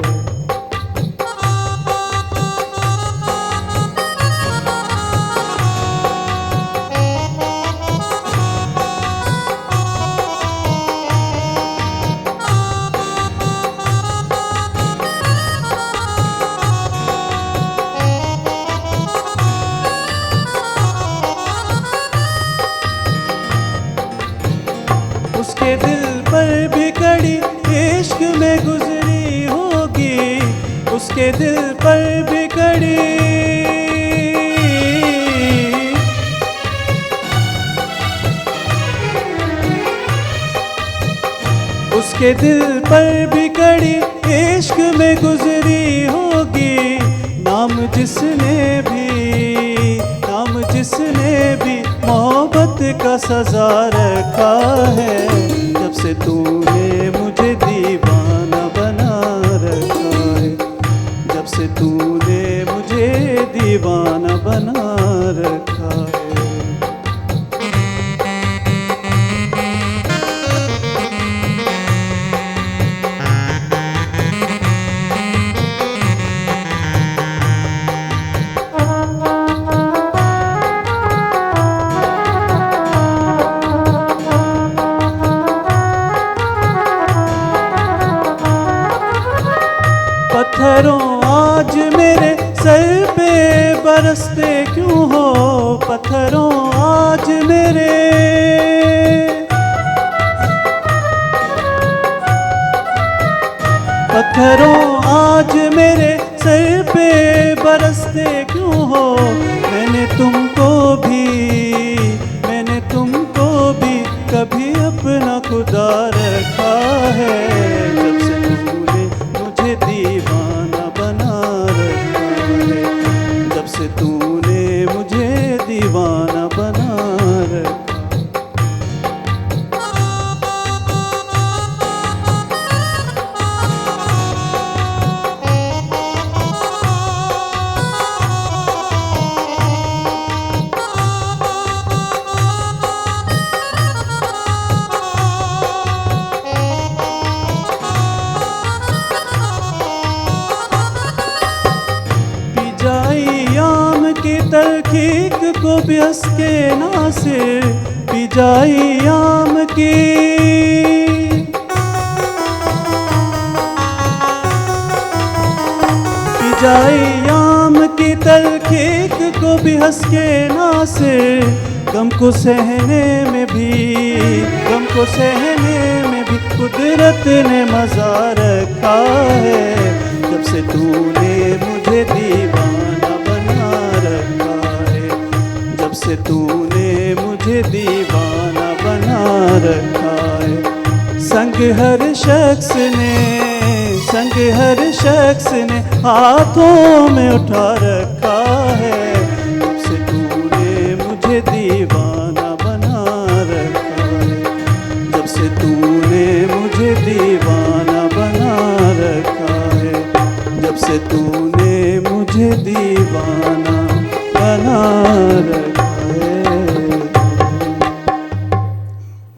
उसके दिल पर भी कड़ी इश्क में गुजरी होगी, उसके दिल पर भी कड़ी, उसके दिल पर भी कड़ी इश्क में गुजरी होगी। नाम जिसने भी, नाम जिसने भी मोहब्बत का सजा रखा है, जब से तूने मुझे दीवाना बना रखा है, जब से तूने मुझे दीवाना बना रखा है। पत्थरों आज मेरे सर पे बरसते क्यों हो, पत्थरों आज मेरे, पत्थरों आज मेरे सर पे बरसते क्यों हो। मैंने तुमको भी, मैंने तुमको भी कभी अपना खुदा रखा है, जब से तूने मुझे दीवाना बना रखा है, जब से तूने मुझे दीवाना बना रखा। तलखीक को भी हंस के नासिर पी जाई आम की, पी जाई आम अय्याम की तलखी को भी हंस के नासिर, गम को सहने में भी, गम को सहने में भी कुदरत ने मज़ा रखा है। जब से तूने मुझे दीवाना बना रखा है, जब से तूने मुझे दीवाना बना रखा है। संग हर शख्स ने, संग हर शख्स ने हाथों में उठा रखा है। जब से तूने मुझे दीवाना बना रखा है, जब से तूने मुझे दीवाना बना रखा है, जब से तूने मुझे दीवाना बना रखा है।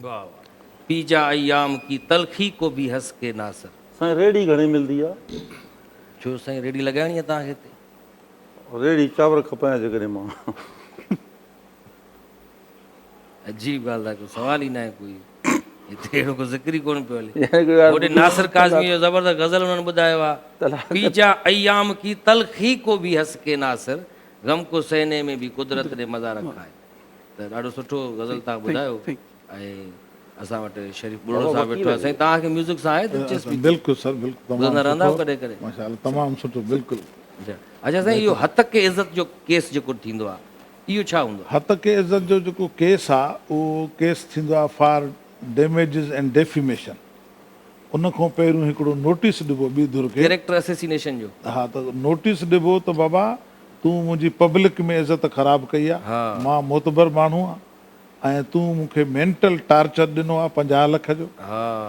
वाह वाह, पी जा अय्याम की तलखी को भी हंस के नासर। साईं रेड़ी घणी मिलंदी आहे? छो साईं रेड़ी लॻाइणी आहे तव्हांखे हिते? रेड़ी चांवर खपायां जेकॾहिं मां। अजीब ॻाल्हि आहे, को सवाल ई न आहे कोई, हिते अहिड़ो को ज़िक्र ई कोन पियो हले। होॾे नासिर काज़मी जो ज़बरदस्त ग़ज़ल उन्हनि ॿुधायो आहे, पी जा अय्याम की तलखी को भी हंस के नासिर, गम को सहने में भी कुदरत ने मज़ा रखा है। त ॾाढो सुठो ग़ज़ल तव्हां ॿुधायो ऐं असां वटि शरीफ़ ॿुढो साहिबु वेठो आहे। साईं तव्हांखे म्यूज़िक सां आहे दिलचस्पी? बिल्कुलु सर, बिल्कुलु। ॿुधंदा रहंदा आहियो कॾहिं कॾहिं? माशाअल्लाह, तमामु सुठो, बिल्कुलु। अच्छा अच्छा साईं, इहो हतक इज़त जो केस जेको थींदो आहे, इहो छा हूंदो आहे? हतक इज़त जो जेको केस आहे, उहो केस थींदो आहे फॉर डैमेजेस एंड डेफिमेशन। उन खां पहिरियों हिकिड़ो नोटिस ॾिबो ॿी धुर खे, कैरेक्टर असेसिनेशन जो। हा, त नोटिस ॾिबो त बाबा तूं मुंहिंजी पब्लिक में इज़त ख़राबु कई आहे, मां मोतबर माण्हू आहियां ऐं तूं मूंखे मेंटल टार्चर ॾिनो आहे 50 लख जो,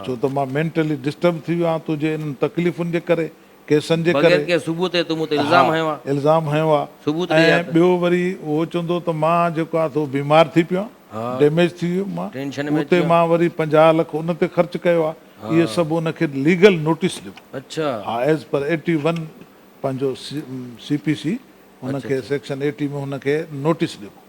छो त मां मेंटली डिस्टर्ब थी वियो आहियां तुंहिंजे इन्हनि तकलीफ़ुनि जे करे, केसनि जे करे, बगैर कंहिं सबूत जे तूं मूं ते इल्ज़ाम हंयो आहे, इल्ज़ाम हंयो आहे, सबूत ॾेई ऐं ॿियो वरी उहो चवंदो त मां जेको आहे सो बीमार थी पियो आहियां, डैमेज थी वियो मां, टेंशन में उते मां वरी 50 लख उन ते ख़र्च कयो आहे। इहे सभु उनखे लीगल नोटिस ॾिबो। अच्छा। हा, एज़ पर 81 पंहिंजो सी पी सी हुनखे सेक्शन 80 में हुनखे नोटिस ॾिबो।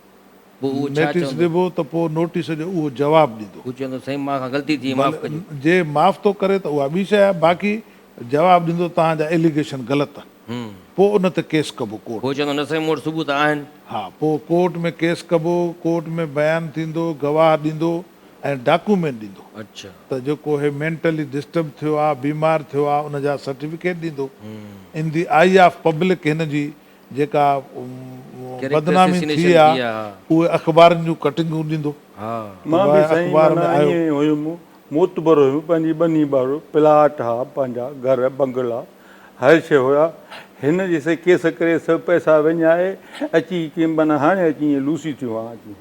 पोइ उहो छा नोटिस चवंदो? ॾिबो त पोइ नोटिस जो उहो जवाबु ॾींदो। हू चवंदो साईं मां खां ग़लती थी, माफ़ कजो। जे माफ़ थो करे त उहा ॿी शइ आहे, बाक़ी जवाबु ॾींदो तव्हांजा एलिगेशन ग़लति आहिनि, पोइ उन ते केस कबो कोर्ट। पोइ चवंदो न साईं मूं वटि सबूत आहिनि। हा, पोइ कोर्ट में केस कबो, कोर्ट में बयानु थींदो, गवाह ॾींदो ऐं डॉक्यूमेंट ॾींदो। अच्छा। त जेको हे मेंटली डिस्टर्ब थियो आहे, बीमार थियो आहे, उन जा सर्टिफिकेट ॾींदो। In the eye of public हिन जी जेका बदनामी थी आहे, उहे अख़बारनि जूं कटिंगूं ॾींदो। मां बि साईं माना ईअं हुयुमि, मोतबर हुयुमि, पंहिंजी ॿनी ॿारो, प्लाट हा पंहिंजा, घर बंगला हर शइ हुया। हिन जे साईं केस करे सभु पैसा वञाए अची की माना हाणे अची ईअं लूसी थियो आहियां अची।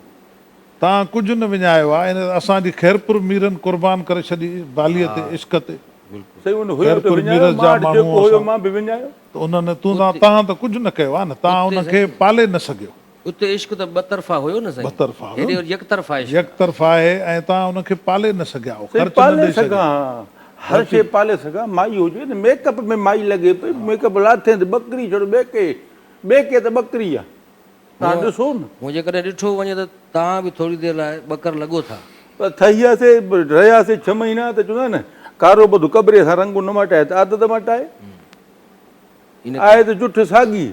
तव्हां कुझु न विञायो आहे, इन असांजी ख़ैरपुर मीरनि क़ुर्बान करे छॾी बालीअ ते, इश्क ते। सही उन हुयो त ख़ैरपुर विञायो, मीरस जा मां वटि माण्हू जेको हुयो असां मां बि विञायो। त उन्हनि तूं तव्हां त कुझु न कयो आहे न, तव्हां उनखे पाले न सघियो। उते इश्क त ॿ तरफ़ा हुयो न साईं? ॿ तरफ़ा हुयो। हेॾे वरी यक तरफ़ा इश्क। यक तरफ़ा आहे ऐं तव्हां उनखे पाले न सघिया आहियो, साईं, ख़र्च न पाले ॾेई सघिया। सघां, हर शइ पाले सघां। माई हुजे न, मेकअप में माई लॻे पई, मेकअप लाथे त ॿकरी छॾो, ॿेके ॿेके त ॿकरी आहे, तव्हां ॾिसो न। हूअं जेकॾहिं ॾिठो वञे त तव्हां बि थोरी देरि लाइ ॿकर लॻो था। पर ठही वियासीं, रहियासीं 6 महीना त चवंदा आहिनि न, कारो ॿधो कबरे सां रंग न मटाए त आदत मटाए। आहे त जुठ साॻी,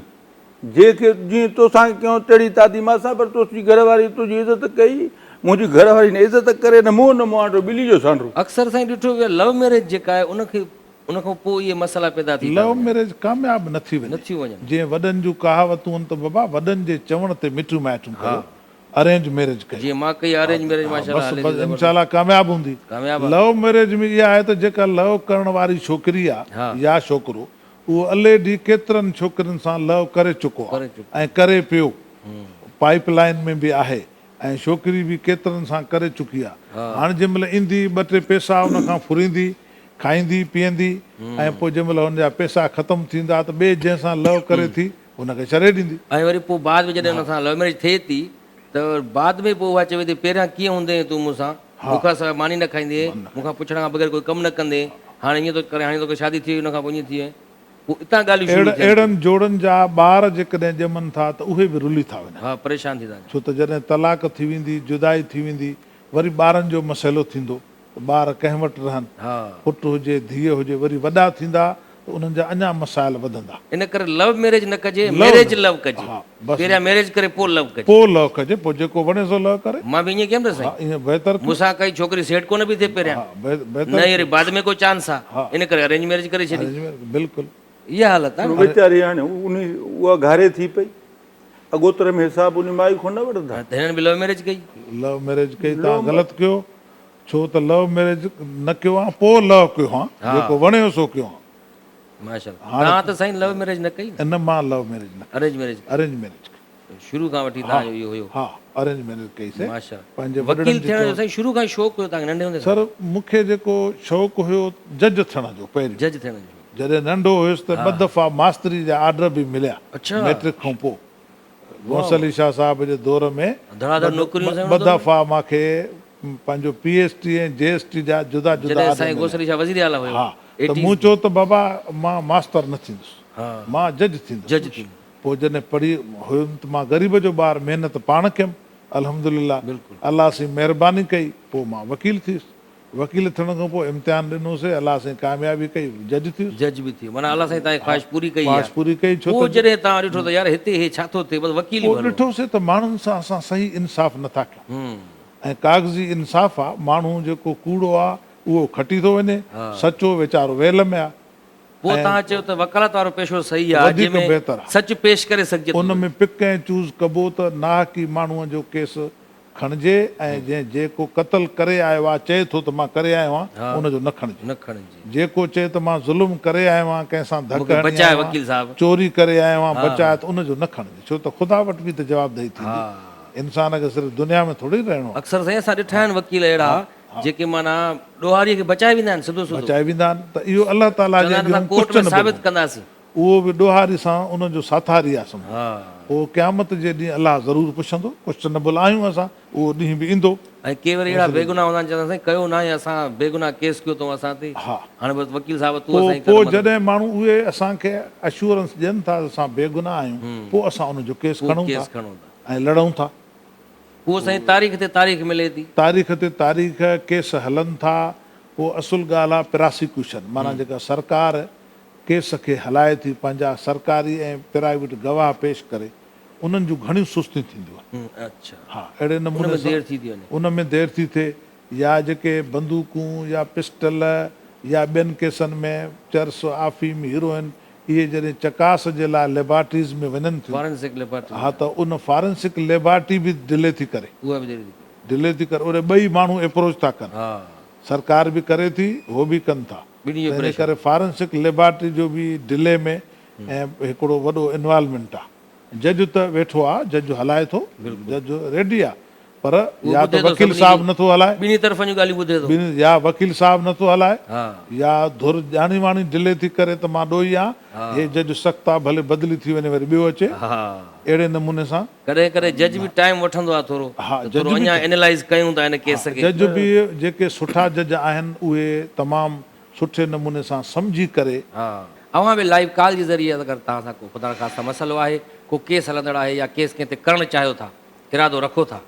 जेके जीअं तोसां कयूं तहिड़ी तादी मां सां, पर तोजी घरवारी तुंहिंजी इज़त कई, मुंहिंजी घरवारी न इज़त करे न मुंहुं न मुआंडो, ॿिली जो सांडो। अक्सर साईं ॾिठो वियो लव मैरिज जेका आहे उनखे उन खां पोइ इहे मसइला पैदा थी लव मैरिज कामयाबु न थी वञे, न थी वञनि। जीअं वॾनि जूं कहावतूं आहिनि त बाबा वॾनि जे चवण ते मिठियूं माइटूं कयो, अरेंज मैरिज कयो। जीअं मां कई अरेंज मैरिज माशाअल्लाह बसि बसि इंशाअल्लाह कामयाबु हूंदी। कामयाबु। लव मैरिज में इहा आहे त जेका लव करण वारी छोकिरी आहे या छोकिरो, उहो ऑलरेडी केतिरनि छोकिरनि सां लव करे चुको आहे ऐं करे पियो, पाइप लाइन में बि आहे ऐं छोकिरी बि केतिरनि सां करे चुकी आहे। हाणे जंहिं महिल ईंदी ॿ टे पैसा हुन खां फुरींदी, खाईंदी पीअंदी ऐं पोइ जंहिं महिल हुनजा पैसा ख़तमु थींदा त ॿिए जंहिं सां लव करे थी हुनखे छॾे ॾींदी। ऐं वरी पोइ बाद में जॾहिं हुन सां लव मैरिज थिए थी त बाद में पोइ उहा चवे थी पहिरियां कीअं हूंदे तूं मूंसां, मूंखां सवाइ मानी न खाईंदे, मूंखां पुछण खां बग़ैर कोई कमु न कंदे, हाणे ईअं थो करे, हाणे तोखे शादी थी वई, हुन खां पोइ ईअं थी वई, पोइ इतां ॻाल्हियूं शुरू थियनि। अहिड़नि जोड़नि जा ॿार जेकॾहिं ॼमनि था त उहे बि रुली था वञनि। हा, परेशान थी था वञनि। छो त जॾहिं तलाक़ थी वेंदी, जुदाई थी वेंदी, वरी ॿारनि जो मसइलो थींदो त ॿार कंहिं वटि रहनि, पुटु हुजे धीअ हुजे, वरी वॾा थींदा त ته انهن جا اڃا مسائل وڌندا. ان ڪري لو ميريج نه ڪجي، ميريج لو ڪجي. ها بس. پهريان ميريج ڪري پوء لو ڪجي. پوء لو ڪجي، پوء جيڪو وڻي سو لو ڪري. مان به ائين ڪيم ته سائين. ها ائين بهتر ٿيو. مون سان ڪائي ڇوڪري سيٽ ڪونه پئي ٿئي پهريان. ها بهتر نه ئي وري بعد ۾ ڪو چانس آ. ان ڪري ارينج ميريج ڪري ڇڏي. ارينج ميريج بلڪل. اها حالت آ نه. ويچاري هاڻي انهي اها گهاري ٿي پئي. اڳوتر ۾ حساب انهي مائي کان نه وٺندا. ته هنن به لو ميريج ڪئي. لو ميريج ڪئي توهان غلط ڪيو. ڇو ته لو ميريج نه ڪيو هان پوء لو ڪيو هان جيڪو وڻيو سو ڪيو هان. ماشاءالله توهان ته سائين لو ميريج نه ڪئي نه. نه مان لو ميريج نه ڪئي. ارينج ميريج ڪئي. ارينج ميريج ڪئي. شروع کان وٺي توهان جو اهو هيو. ها ارينج ميريج ڪئي سي. ماشاءالله پنهنجي وڪيل وڏڙن جي ٿيڻ جو سائين شروع کان شوق هيو توهان کي ننڍي هوندي کان. سر مون کي جيڪو شوق هيو جج ٿيڻ جو پهريون. جج ٿيڻ جو. جڏهن ننڍو هيس ته ٻه دفعا ماستري جا آرڊر به مليا ميٽرڪ کان پوء. غوث علي شاهه صاحب جي دور ۾ ٻه دفعا مان کي پنهنجو P S T ۽ G S T جا جدا جدا آرڊر مليا. ها ته مون چيو ته بابا مان ماستر نه ٿيندس مان جج ٿيندس. پوء جڏهن پڙهي هيم ته مان غريب جو ٻار محنت پاڻ ڪيم الحمدلله الله سائين مهرباني ڪئي پوء مان وڪيل ٿيس. وڪيل ٿيڻ کان پوء امتحان ڏنو سي الله سائين ڪاميابي ڪئي جج ٿيس. جج به ٿيو معنيٰ الله سائين توهان جي خواهش پوري ڪئي خواهش پوري ڪئي ڇو پوء ته جڏهن توهان ڏٺو ته يار هتي هي ڇا ٿو ٿئي بس وڪيل ئي پوء ڀلو. ڏٺو سي ته ماڻهن سان اسان صحيح انصاف نه ٿا ڪيون ۽ ڪاغذي انصاف آ ماڻهو جيڪو ڪوڙو آ اهو کٽي ٿو وڃي سچو ويچارو ويل ۾ آ پوء ۽ توهان چيو ته وڪالت وارو پيشو صحيح آ وڌيڪ جنهن ۾ بهتر آ. سچ پيش ڪري سگهجي ٿو. ان ۾ پڪ ۽ چوز ڪبو ته ناحقي ماڻهوء جو ڪيس کڻجي ۽ جنهن جيڪو قتل ڪري آيو آ چئي ٿو ته مان ڪري آيو آهيان ان جو نه کڻجي. نه کڻجي. جيڪو چئي ته مان ظلم ڪري آيو آهيان ڪنهن سان ڌڪ مون کي هڻي بچاء آيو آهيان وڪيل صاحب. چوري ڪري آيو آهيان بچاء ته ان جو نه کڻجي ڇو ته خدا وٽ به ته جوابدهي ٿيندي انسان کي صرف دنيا ۾ ٿوري رهڻو آ. اڪثر سائين اسان ڏٺا آهن وڪيل اهڙا جيڪي معنيٰ ڏوهاري کي بچائي ويندا آهن سڌو سڌو. بچائي ويندا آهن ته اهو الله تعاليٰ جي چوندا آهن اڳيان اسان ڪورٽ ۾ ڪوسچن ثابت ڪنداسين. اهو به ڏوهاري سان ان جو ساٿاري آ سمجهو. پوء قيامت جي ڏينهن الله ضرور پڇندو، ڪوسچنبل آهيون اسان، اهو ڏينهن به ايندو. ۽ ڪي وري اهڙا بيگناهه هوندا آهن چوندا آهن سائين ڪيو ناهي اسان بيگناهه ڪيس ڪيو اٿئون اسان تي هاڻي بس وڪيل صاحب تون پوء اسان جي ڪر پوء مدد. جڏهن ماڻهو اهي اسان کي اشورنس ڏين ٿا ته اسان بيگناهه آهيون پوء اسان ان جو ڪيس پوء کڻون ڪيس ٿا کڻون ٿا. ۽ لڙون ٿا. پوء سائين تاريخ تي تاريخ ملي ٿي. تاريخ تي تاريخ، ڪيس هلن ٿا، پوء اصل ڳالهه آ پراسيڪيوشن معنيٰ جيڪا سرڪار ڪيس کي هلائي ٿي پنهنجا سرڪاري ۽ پرائيويٽ گواهه پيش ڪري انهن جون گهڻيون سستيون ٿينديون آهن. ها اهڙي نموني سان ان ۾ دير ٿي ٿئي يا جيڪي بندوقون يا پسٽل يا ٻين ڪيسن ۾ چرس، آفيم، هيروئن اهي جڏهن چڪاس جي لاء ليبارٽريز ۾ وڃن ٿيون ها ته ان فارنسڪ ليبارٽري به ڊلي ٿي ڪري ڊلي ٿي ڪري اهي ٻئي ماڻهو ايپروچ ٿا ڪن سرڪار به ڪري ٿي هو به ڪن ٿا. ٻنهي جو تنهن پريشر. ڪري فارنسڪ ليبارٽري جو به ڊلي ۾ ۽ هڪڙو وڏو انوالومينٽ آ. جج ته ويٺو آ، جج هلائي ٿو، جج ريڊي آ، پر اهو يا ته ٻڌي ٿو وڪيل سڀني صاحب جون نٿو هلائي، ٻنهي طرفن جون ڳالهيون ٻڌي ٿو. ٻنهي يا وڪيل صاحب نٿو هلائي يا ڌر ڄاڻي واڻي ڊلي ٿي ڪري ته مان ڏوهي آهيان، هي جج سخت آ ڀلي بدلي ٿي وڃي وري ٻيو اچي، اهڙي نموني سان. ڪڏهن ڪڏهن جج به ٽائيم وٺندو آ ٿورو ته ٿورو اڃا اينالائيز ڪيون ٿا هن ڪيس کي. جج به جيڪي سٺا جج آهن اهي تمام سٺي نموني سان سمجهي ڪري. اوهان به لائيو ڪال جي ذريعي اگر توهان سان ڪو خدانخواسته مسئلو آهي، ڪو ڪيس هلندڙ آهي يا ڪيس ڪنهن تي ڪرڻ چاهيو ٿا، ارادو رکو ٿا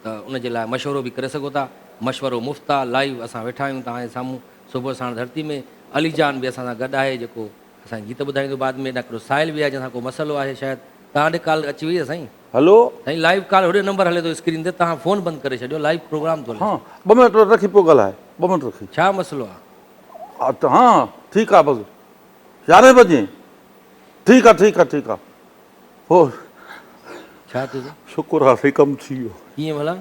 ته ان جي لاء مشورو به ڪري سگهو ٿا. مشورو مفت آ، لائيو اسان ويٺا آهيون توهان جي سامهون صبح ساڻ ڌرتي ۾. علي جان به اسان سان گڏ آهي جيڪو اسان کي گيت ٻڌائيندو بعد ۾ هيڏانهن ڪهڙو سائل به آهي جنهن سان ڪو مسئلو آهي شايد توهان ڏي ڪال اچي وئي آهي سائين. هلو. سائين لائيو ڪال هوڏي نمبر هلي ٿو اسڪرين تي توهان فون بند ڪري ڇڏيو لائيو پروگرام ٿو هلي. ها ٻه منٽ رکي پوء ڳالهاء ٻه منٽ رکي. ڇا مسئلو آ. ها ٺيڪ آ بس يارهين بجي ٺيڪ آ ٺيڪ آ ٺيڪ آ هو. ڇا ٿيو سائين. شڪر آ سائين ڪم ٿي ويو. ڪيئن ڀلا.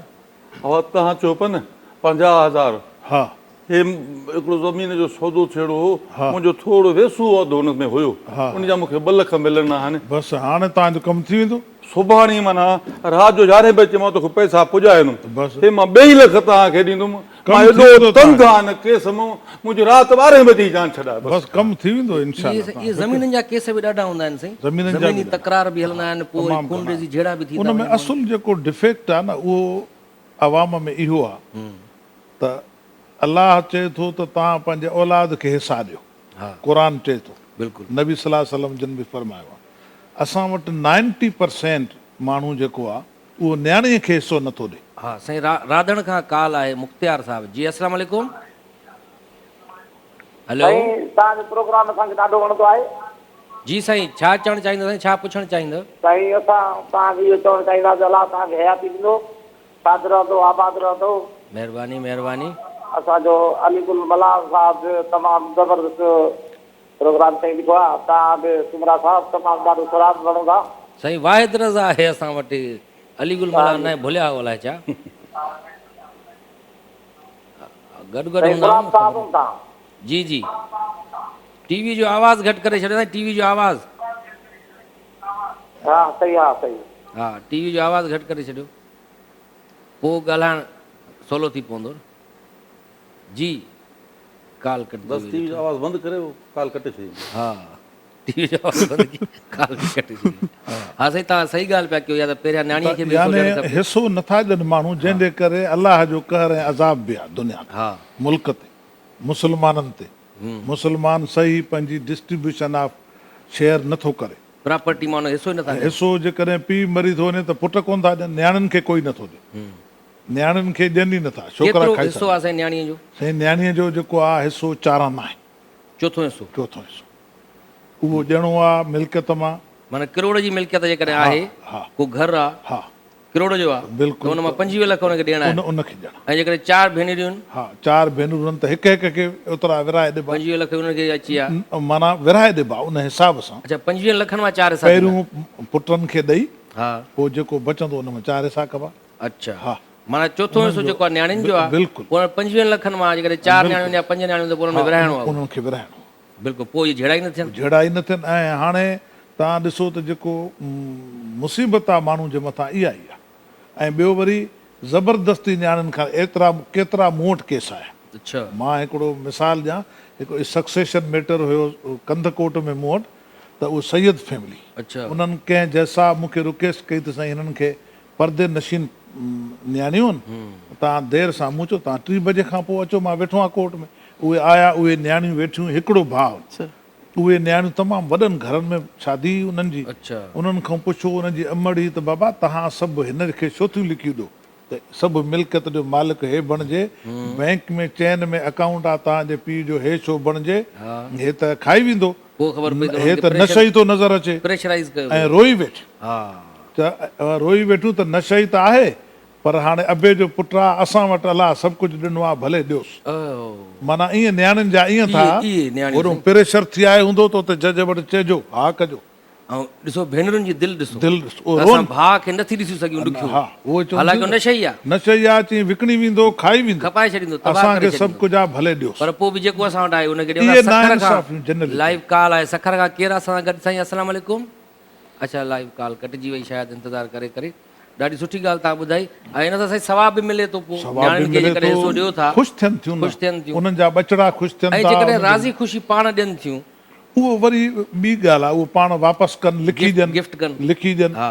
اها توهان چيو پيا نه 50,000. ها. هي هڪڙو زمين جو سودو ٿيڙو هو، ها. منهنجو ٿورو ويسو اڌ ان ۾ هيو، ها. ان جا مون کي 2 لک ملڻا آهن. بس هاڻي توهان جو ڪم ٿي ويندو. سڀاڻي معنيٰ رات جو يارهين بجي مان توکي پئسا پڄائيندم. بس. هي مان ٻئي لک توهان کي ڏيندم. ڪم مان ٿي ايڏو ويندو تنگ توهان جو. آهيان هن ڪيس مان، منهنجي رات ٻارهين بجي ئي جان ڇڏائي. بس. بس ڪم ٿي ويندو انشاء الله. اهي زمينن جا ڪيس به ڏاڍا هوندا آهن سائين. زمينن جا به زميني ڏاڍا. تڪرار به هلندا آهن، پوء وري تمام گهڻا. خونريزي جهيڙا به ٿي ٿا ان ۾ وڃن. اصل جيڪو ڊفيڪٽ آهي نه اهو عوام ۾ اهو آهي ته الله چئي ٿو ته توهان پنهنجي اولاد کي حصا ڏيو. قرآن چئي ٿو. نبي صلي الله عليه وسلم جن به فرمايو آهي. اسان وٽ نائنٽي پرسينٽ ماڻهو جيڪو آهي اهو نياڻيء کي حصو نه ٿو ڏي. ها سائين راڌڻ کان ڪال آهي مختيار صاحب جي السلام عليڪم. هلو. سائين توهان جو پروگرام اسان کي ڏاڍو وڻندو آهي. جي سائين ڇا چوڻ چاهيندو سائين ڇا پڇڻ چاهيندو. سائين اسان توهان کي اهو چوڻ چاهينداسين ته الله توهان کي حياتي ڏيندو شاد رهندو آباد رهندو. مهرباني مهرباني. اسان جو علي گل ملاح صاحب به تمام زبردست پروگرام سائين ڏٺو آ توهان به سومرا صاحب تمام ڏاڍو سراب وڻو ٿا. سائين واحد رضا آهي اسان وٽ علي گل ملاح نه ڀليا هو الائي ڇا. گڏ گڏ سائين هوندا مراد آهيون صاحب خبر هوندا. جي جي ٽي وي جو آواز گهٽ ڪري ڇڏيو سائين ٽي وي جو آواز. ها صحيح ها صحيح. ها ٽي وي جو آواز گهٽ ڪري ڇڏيو پو ڳالهائڻ سولو ٿي پوندو جي ڪال ڪٽجي بس وئي ٽي وي جو آواز بند ڪري ڪال ڪٽي ڇڏي. ها ٽي وي جو آواز بند ڪي ڪال به ڪٽجي وئي. ها سائين توهان صحيح ڳالهه پيا ڪيو يا ته پهريان نياڻي کي به حصو ڏيڻ يعني کپي. حصو نٿا ڏين ماڻهو جنهن جي ڪري الله جو قهر ۽ عذاب به آ دنيا تي ملڪ تي مسلمانن تي مسلمان صحيح پنهنجي ڊسٽريبيوشن آف شيئر نٿو ڪري. پراپرٽي مان ان کي حصو ئي نٿا ڏين. حصو جيڪڏهن پيء مري ٿو وڃي ته پٽ ڪونه ٿا ڏين نياڻين کي ڪوئي نٿو ڏي نياڻين کي ڏين ئي نٿا ڇوڪرا ڪيترو کائي حصو ٿا آ سائين نياڻيء جو؟ سائين نياڻيء جو جيڪو آ حصو چاران آهي. چوٿون حصو. چوٿون حصو اهو ڏيڻو آ ملڪيت مان. معنيٰ ڪروڙ جي ملڪيت جيڪڏهن آهي، ڪو گهر آ، ڪروڙ جو آ، ته ان مان 25 لک ان کي ڏيڻا آهن. ان کي ڏيڻا. ۽ جيڪڏهن چار ڀينريون. ها، چار ڀينرون آهن ته هڪ هڪ کي اوترا ورهائي ڏبا. 25 لک انهن کي اچي ويا. معنيٰ ورهائي ڏبا ان حساب سان. اڇا 25 لکن مان چار حصا ٿيندا. پهريون پٽن کي ڏئي، پوء جيڪو بچندو ان مان چار حصا ڪبا. اڇا. معنيٰ چوٿون حصو جيڪو آهي نياڻين جو آهي، بلڪل. پوء انهن پنجويهن لکن مان جيڪڏهن چار نياڻيون يا پنج نياڻيون ته پوء انهن ۾ ورهائڻو آهي. انهن کي ورهائڻو آهي. بلڪل پوء اهي جهيڙا ئي نه ٿين. جهيڙا ئي نه ٿين ۽ هاڻي توهان ڏسو ته جيڪو مصيبت آهي ماڻهو جي مٿان اها ئي آهي ۽ ٻيو وري زبردستي نياڻين کان ايترا ڪيترا مون وٽ ڪيس آيا. اڇا. مان هڪڙو مثال ڏيان هڪ سڪسيشن ميٽر هيو ڪنڌڪوٽ ۾ مون وٽ ته اهو سيد فيملي اڇا. انهن ڪنهن جج صاحب مون کي رڪيسٽ ڪئي ته سائين هنن کي پردي نشين نياڻيون تان دير سان مون چيو تان ٽي بجي کان پوء اچو مان ويٺو آهيان ڪورٽ ۾ اهي آيا اهي نياڻيون ويٺيون هڪڙو ڀاء اهي نياڻيون تمام وڏن گهرن ۾ شادي هئي انهن جي انهن کان پڇيو انهن جي امڙ هئي ته بابا تهان سڀ هن کي ڇو ٿيون لکي ڏيو ته سڀ ملڪيت جو مالڪ هي بڻجي بئنڪ ۾ چين ۾ اڪائونٽ آ تهان جي پيء جو هي ڇو بڻجي هي ته کائي ويندو هي ته نشئي ٿو نظر اچي ۽ روئي ويٺي. ته روئي ويٺيون ته نشئي ئي ته آهي، پر هاڻي ابي جو پٽ آ، اسان وٽ الله سڀ ڪجهه ڏنو آ، ڀلي ڏيوس. معنيٰ ائين نياڻين جا ائين ٿا، هوڏهون پريشر ٿي آيو هوندو ته اتي جج وٽ چئجو، ها ڪجو. ۽ ڏسو ڀينرن جي دل ڏسو. دل ڏسو. ته اسان ڀاء کي نه ٿي ڏسي سگهيون ڏکيو. ها، اهي چون حالانڪه اهو نشئي آ. نشئي آ، چئين وڪڻي ويندو، کائي ويندو. کپائي ڇڏيندو، تباهه اسان ڪري کي سڀ ڇڏيندو. ڪجهه آ، ڀلي ڏيوس. پر پوء به جيڪو اسان وٽ آهي ان کي ڏيون. اهي سکر کان ناانصافيون جنرلي لائيو ڪال آهي. سکر کان ڪير اسان سان گڏ سائين السلام عليڪم. اڇا لائيو ڪال ڪٽجي وئي شايد انتظار ڪري ڪري ڏاڍي سٺي ڳالهه توهان ٻڌائي ۽ ان سان سائين ثواب به ملي ٿو پوء ثواب به نياڻين کي ملي جيڪڏهن ٿو حصو ڏيو ٿا خوش ٿين ٿيون خوش ٿين نه ٿيون انهن جا ٻچڙا خوش ٿين ۽ ٿا جيڪڏهن انهن جي راضي خوشي پاڻ ڏين ٿيون اهو وري ٻي ڳالهه آهي اهو پاڻ واپس ڪن لکي گفٽ ڏين گفٽ ڪن لکي ڏين ها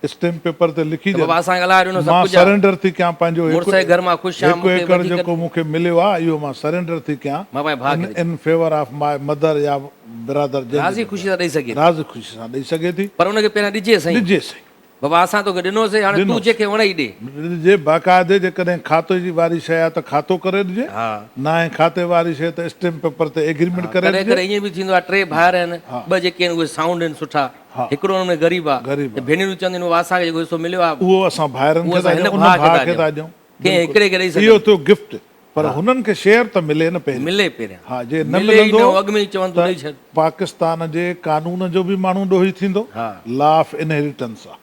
اسٽيمپ پيپر تي لکي ته ڏين بابا اسان کي الله ڏنو سڀ مان ڪجهه آهي سرينڊر ٿي ڪيان پنهنجو مڙس جي گهر مان خوش آهيان هڪ مون کي ايڪڙ وڌيڪ جيڪو مون کي مليو آهي اهو مان سرينڊر ٿي ڪيان مان پنهنجي ڀاء کي ڏئي ان فيور آف my mother يا برادر جنهن جي راضي خوشي سان ڏئي سگهي ٿي راضي خوشي سان ڏئي سگهي ٿي پر ان کي پهريان ڏجي سائين ڏجي سائين بابا اسان توکي ڏنوسين هاڻي تون ڏنوسين. جنهن کي وڻئي ڏي. ڏجي باقاعدي جيڪڏهن کاتي جي واري شيء آهي ته کاتو ڪري ڏجي ها. ناهي کاتي واري شيء ته اسٽيمپ پيپر تي ايگريمينٽ ڪري ڪڏهن ڏجي. ڪڏهن ائين به ٿيندو آهي ٽي ڀائر آهن ٻه جيڪي آهن اهي سائونڊ آهن سٺا ها. هڪڙو ان ۾ غريب آهي غريب ته آهي. ڀينرون چونديون آهن بابا اسان کي جيڪو حصو مليو آهي اهو اسان ڀائرن اهو کي ٿا اسان هن ڏيون ان ڀاء کي ڀاء ٿا کي ٿا ڏيون ڏيون ڪنهن بلڪل هڪڙي کي ڏئي اهو سگهن ٿيو گفٽ پر هنن کي شيئر ته ملي نه پهريان. ملي پهريان. ها جي نه ملي ئي نه ملندو اڳ ۾ ئي چون تون ته ڏئي ڇڏ. پاڪستان جي قانون جو به ماڻهو ڏوهي ٿيندو ها. لا آف انهيريٽنس آ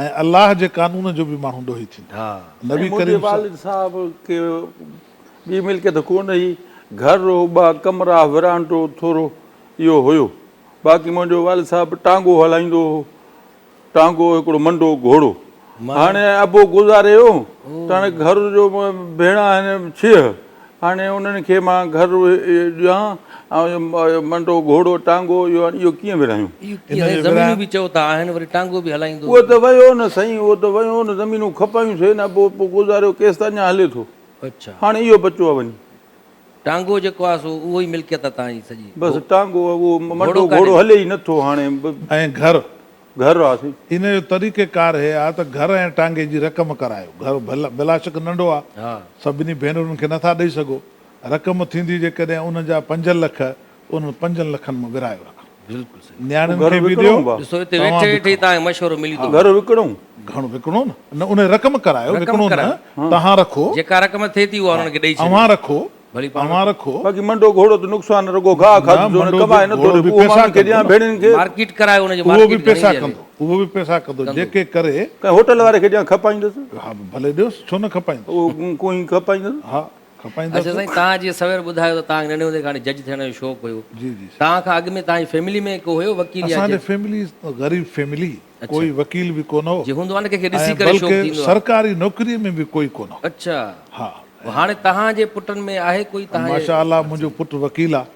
۽ الله جي قانون جو به ماڻهو ڏوهي ٿيندو. ها. نبي ۽ منهنجي ڪريم ص. والد صاحب کي ٻي ملڪيت ڪونه هئي، گهر هو، ٻه ڪمرا، ورانڊو ٿورو اهو هيو. باقي منهنجو والد صاحب ٽانگو هلائيندو هو. ٽانگو هڪڙو منڊو گهوڙو. هاڻي ابو گذاري ويو ته هاڻي گهر جو ڀيڻ آهن ڇهه، هاڻي انهن کي مان گهر ڏيان ۽ منڊو گهوڙو ٽانگو اهو ڪيئن ورهايون؟ اهو ڪيئن سائين زمينون به چئو ٿا آهن وري ٽانگو به هلائيندو. اهو ته ويو نه سائين اهو ته ويو نه زمينون کپايون سي نه ابو پوء گذاريو ڪيس ته اڃا هلي ٿو. هاڻي اهو بچو آهي وڃي. ٽانگو جيڪو آهي سو اهو ئي ملڪيت آهي توهان جي سڄي. بس ٽانگو اهو منڊو گهوڙو هلي ئي نٿو هاڻي. ۽ گهر گهر آ سائين. ان جو طريقه ڪار هي آ ته گهر ۽ ٽانگي جي رقم ڪرايو. گهر بلاشڪ ننڍو آ، سڀني ڀينرن کي نٿا ڏئي سگهو رقم ٿيندي جيڪڏهن ان جا 5 لک ته انهن 5 لکن مان ورهايو رقم. بلڪل صحيح. نياڻين گهر کي به وڪڻون ڏيو با. ڏسو هتي توهان ويٺي به ويٺي کائو. توهان کي مشورو ملي ٿو گهر وڪڻون. گهڻو وڪڻو نه نه ان رقم ڪرايو رقم وڪڻو نه ڪرايو. توهان رکو. جيڪا رقم ٿئي ٿي اها انهن کي ڏئي ڇڏيو. اوهان رکو ڀلي پاڻ اوهان رکو. باقي منڊو گهوڙو ته نقصان رڳو گاهه نه کاڌو منڊو ڪمائي به نٿو گهوڙو ڏي به اهو پئسا مان کي ڪندو ڏيان نه. ڀيڻين کي. مارڪيٽ ڪرايو ان جي اهو به مارڪيٽ گهڻي پئسا ٿي هلي. ڪندو اهو به پئسا ڪندو ڪندو. جيڪي ڪري. ڪنهن هوٽل واري کي ڏيان کپائيندس. ها ڀلي ڏيوس ڇو نه کپائيندس. اهو ڪوئي کپائيندس. ها کپائيندس. اڇا سائين توهان جيئن سوير ٻڌايو ته توهان کي ننڍي هوندي کان جج ٿيڻ جو شوق هيو. جي جي سائين. توهان کان اڳ ۾ توهان جي فيملي ۾ ڪو هيو وڪيل يا اسان جي جج؟ فيملي غريب فيملي ڪوئي وڪيل به ڪونه هو. جي هوندو آهي نه ڪنهن کي ڏسي ۽ ڪري شوق بلڪه ٿيندو آهي. سرڪاري نوڪري ۾ به ڪوئي ڪونه هو. اڇا. ها. هاڻي توهان جي پٽن ۾ آهي ڪوئي توهان جي؟ ماشاء الله منهنجو پٽ وڪيل آهي.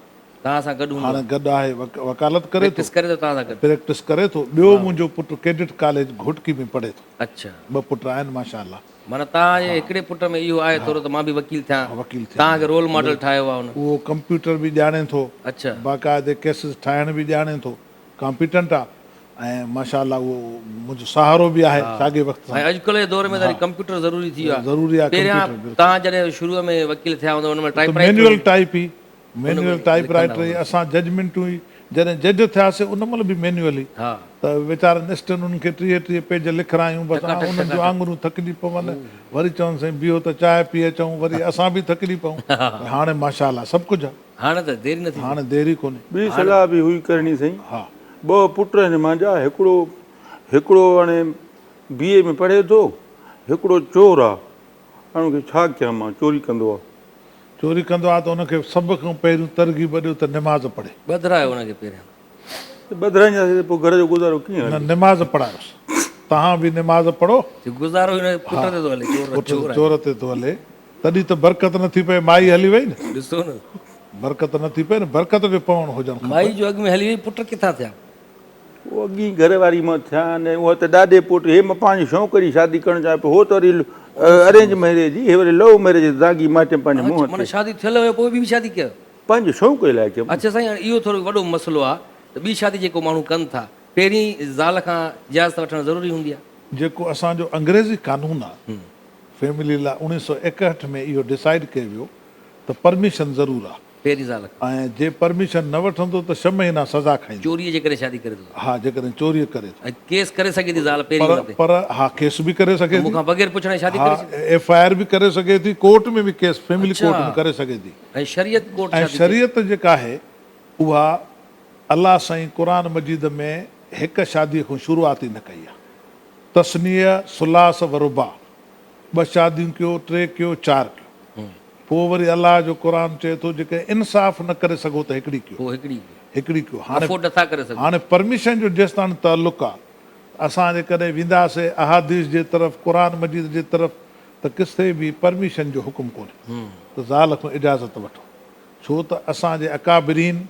توهان سان گڏ هوندو؟ هاڻي گڏ آهي وڪالت ڪري ٿو. پريڪٽس ڪري ٿو توهان سان گڏ؟ پريڪٽس ڪري ٿو. ٻيو منهنجو پٽ ڪيڊٽ ڪاليج گهوٽڪي ۾ پڙهي ٿو. اڇا. ٻه پٽ آهن ماشاء الله. معنيٰ توهان جي هڪڙي پٽ ۾ اهو آهي ٿورو ته مان به وڪيل ٿيان. وڪيل ٿيان. توهان کي رول ماڊل ٺاهيو آهي ان. اهو ڪمپيوٽر به ڄاڻي ٿو. اڇا. باقاعدي ڪيسز ٺاهڻ به ڄاڻي ٿو. ڪامپيٽنٽ آ ۽ ماشاء الله اهو منهنجو سهارو به آهي ساڳي وقت سان. ۽ اڄڪلهه جي دور ۾ ته وري ڪمپيوٽر ضروري ٿي ويو آهي. ضروري آهي پهريان ڪمپيوٽر بلڪل. توهان جڏهن شروع ۾ وڪيل ٿيا هوندؤ ان مهل ٽائيپ ته رائيٽر مينوئل هئي. ٽائيپ ئي مينوئل ٽائيپ رائيٽر ئي اسان ججمينٽون ئي جڏهن جج ٿياسي ان مهل به مينوئل ئي ته ويچارن اسٽنن کي 30 30 پيج لکرايون بس انهن جون آڱريون ٿڪجي پون وري چون سائين بيهو ته چانهه پي اچون وري اسان به ٿڪجي پئون پر هاڻي ماشاء الله سڀ ڪجهه آهي. هاڻي ته دير ئي نه ٿي. هاڻي دير ئي ڪونهي. ٻي صلاح به هئي ڪرڻي سائين. ها. ٻه پٽ آهن مانجا هڪڙو هڪڙو هاڻي بي اي ۾ پڙهي ٿو هڪڙو چور آ هاڻي ان کي ڇا ڪيان مان چوري ڪندو آ. چوري ڪندو آ ته ان کي سڀ کان پهريون ترغيب ڏيو ته نماز پڙهي. ٻڌرايو ان کي پهريان. ته ٻڌرائينداسين ته پوء گهر جو گذارو ڪيئن نه هلي. نماز پڙهايوس. توهان به نماز پڙهو. چي گذارو هن پٽ تي ٿو هلي چور پٽ چور آهي. چور تي ٿو هلي. تڏهن ته برڪت نه ٿي پئي مائي هلي وئي نه. ڏسو نه. برڪت نه ٿي پئي نه برڪت جو پوڻ هجڻ کپي. مائي جو اڳ ۾ هلي وئي پٽ ڪٿان ٿيا. هو اڳي ئي گهر واري مان ٿيا آهن ۽ اها ته ڏاڏي پوٽ هي مان پنهنجي شوق جي شادي ڪرڻ چاهيان پيو هو ته وري ارينج ميريج هي وري لو ميريج داغي ماٽيم پنهنجي منهن تي. معنيٰ شادي ٿيل هيو پوء ٻي شادي ڪيو. پنهنجي شوق جي لاء ڪيم. اڇا سائين هاڻي اهو ٿورو وڏو مسئلو آهي ته ٻي شادي جيڪو ماڻهو ڪن ٿا پهرين زال کان اجازت وٺڻ ضروري هوندي آهي. جيڪو اسان جو انگريزي قانون آهي فيملي لا 1961 ۾ اهو ڊسائيڊ ڪيو ويو ته پرميشن ضرور آ. پهرين زال کان. ۽ جي پرميشن نه وٺندو ته ڇهه مهينا سزا کائيندو. چوريء جي ڪري شادي ڪري ٿو. ها جيڪڏهن چوريء ڪري ٿو. ۽ ڪيس ڪري سگهي ٿي زال پهرين هن تي. پر ها ڪيس به ڪري سگهي ٿي. مون کان بغير پڇڻ جي شادي ڪري ڇڏي. ها ايف I R به ڪري سگهي ٿي ڪورٽ ۾ به ڪيس فيملي ڪورٽ ۾ ڪري سگهي ٿي. ۽ شريعت ڪورٽ ۽ شادي ڪئي. شريعت جيڪا آهي اها الله سائين قرآن مجيد ۾ هڪ شاديء کان شروعات ئي نه ڪئي آهي. تثنيه، ثلاث و رباع. ٻه شاديون ڪيو، ٽي ڪيو، چار ڪيو. پوء وري الله جو قرآن چئي ٿو جيڪڏهن انصاف نه ڪري سگهو ته هڪڙي ڪيو. پوء هڪڙي ڪيو. هڪڙي ڪيو. هاڻي افورڊ نٿا ڪري سگهو. هاڻي پرميشن جو جيستاڻي تعلق آ ته اسان جيڪڏهن وينداسي احاديث جي طرف قرآن مجيد جي طرف ته ڪٿي به پرميشن جو حڪم ڪونهي ته زال کان اجازت وٺو ڇو ته اسان جي اڪابرين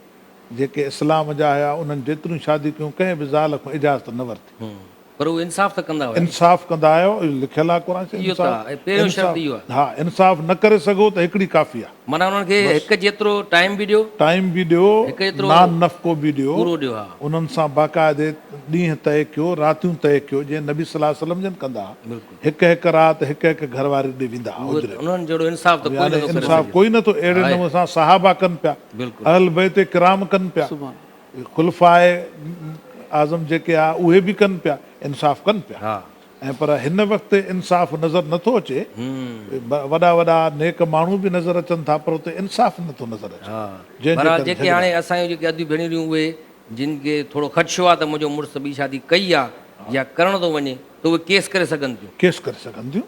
جيڪي اسلام جا هيا انهن جيتريون شاديون ڪيون ڪنهن به زال کان اجازت نه ورتي. پر اهي انصاف ته ڪندا هيا. انصاف ڪندا آهيو اهو لکيل آهي قرآن شريف اهو ته آهي ۽ پهريون شرط اهو آهي. ها انصاف نه ڪري سگهو ته هڪڙي ڪافي آهي. معنيٰ انهن کي هڪ جيترو ٽائيم به ڏيو. ٽائيم به ڏيو هڪ جيترو نان نفقو به ڏيو. پورو ڏيو ها. انهن سان باقاعدي ڏينهن طئي ڪيو راتيون طئي ڪيو جيئن نبي صلي الله عليه وسلم جن ڪندا ها. بلڪل. هڪ هڪ رات هڪ هڪ گهر واري ڏي ويندا ها حجري ۾. انهن جهڙو انصاف ته ڪوئي نه ٿو ڪري سگهي. انصاف ڪوئي نه ٿو اهڙي نموني سان صحابه ڪن پيا. بلڪل. اهل بيت ڪرام ڪن پيا. خلفاء اعظم جيڪي آ اهي به ڪن پيا انصاف ڪن پيا ۽ پر هن وقت انصاف نظر نه ٿو اچي وڏا وڏا نيڪ ماڻهو به نظر اچن ٿا پر اتي انصاف نه ٿو نظر اچي جنهن جي ڪري جيڪي هاڻي اسان جون جيڪي اديون ڀينريون اهي جن کي ٿورو خدشو آ ته منهنجو مڙس ٻي شادي ڪئي آ يا ڪرڻ ٿو وڃي ته اهي ڪيس ڪري سگهن ٿيون. ڪيس ڪري سگهن ٿيون.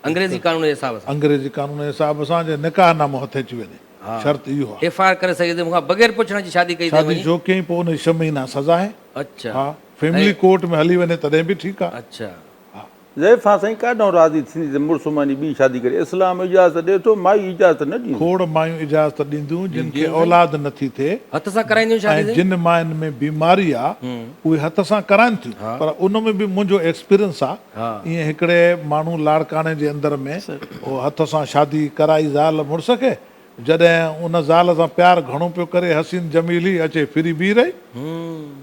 انگريزي قانون جي حساب سان. انگريزي قانون جي حساب سان جي نڪاح نامو هٿ اچي وڃي شرط اهو آهي. ايف I R ڪري سگهي ٿي مون کان بغير پڇڻ جي شادي ڪئي اٿئي شادي وڃي. ڇو ڪيائين پوء ان جي ڇهه مهينا سزا آهي. اڇا. ها فيملي ڪورٽ ۾ هلي وڃي تڏهن به ٺيڪ آهي. اڇا. ها. زائفان سائين ڪاڏانهن راضي ٿيندي ته مڙس ماني ٻي شادي ڪري اسلام اجازت ڏي ٿو مائي اجازت نه ڏيندي. کوڙ مايون اجازت ڏينديون جن کي اولاد نه ٿي ٿئي. هٿ سان ڪرائينديون شادي ۽ سائين. جن ماين ۾ بيماري آ اهي هٿ سان ڪرائن ٿيون پر ان ۾ به منهنجو ايڪسپيرينس آ ائين هڪڙي ماڻهو لاڙڪاڻي جي اندر ۾ هٿ سان شادي ڪرائي زال مڙس کي، جڏهن ان زال سان پيار گهڻو پيو ڪري حسين جميل هئي اچي ڦري بيهي رهي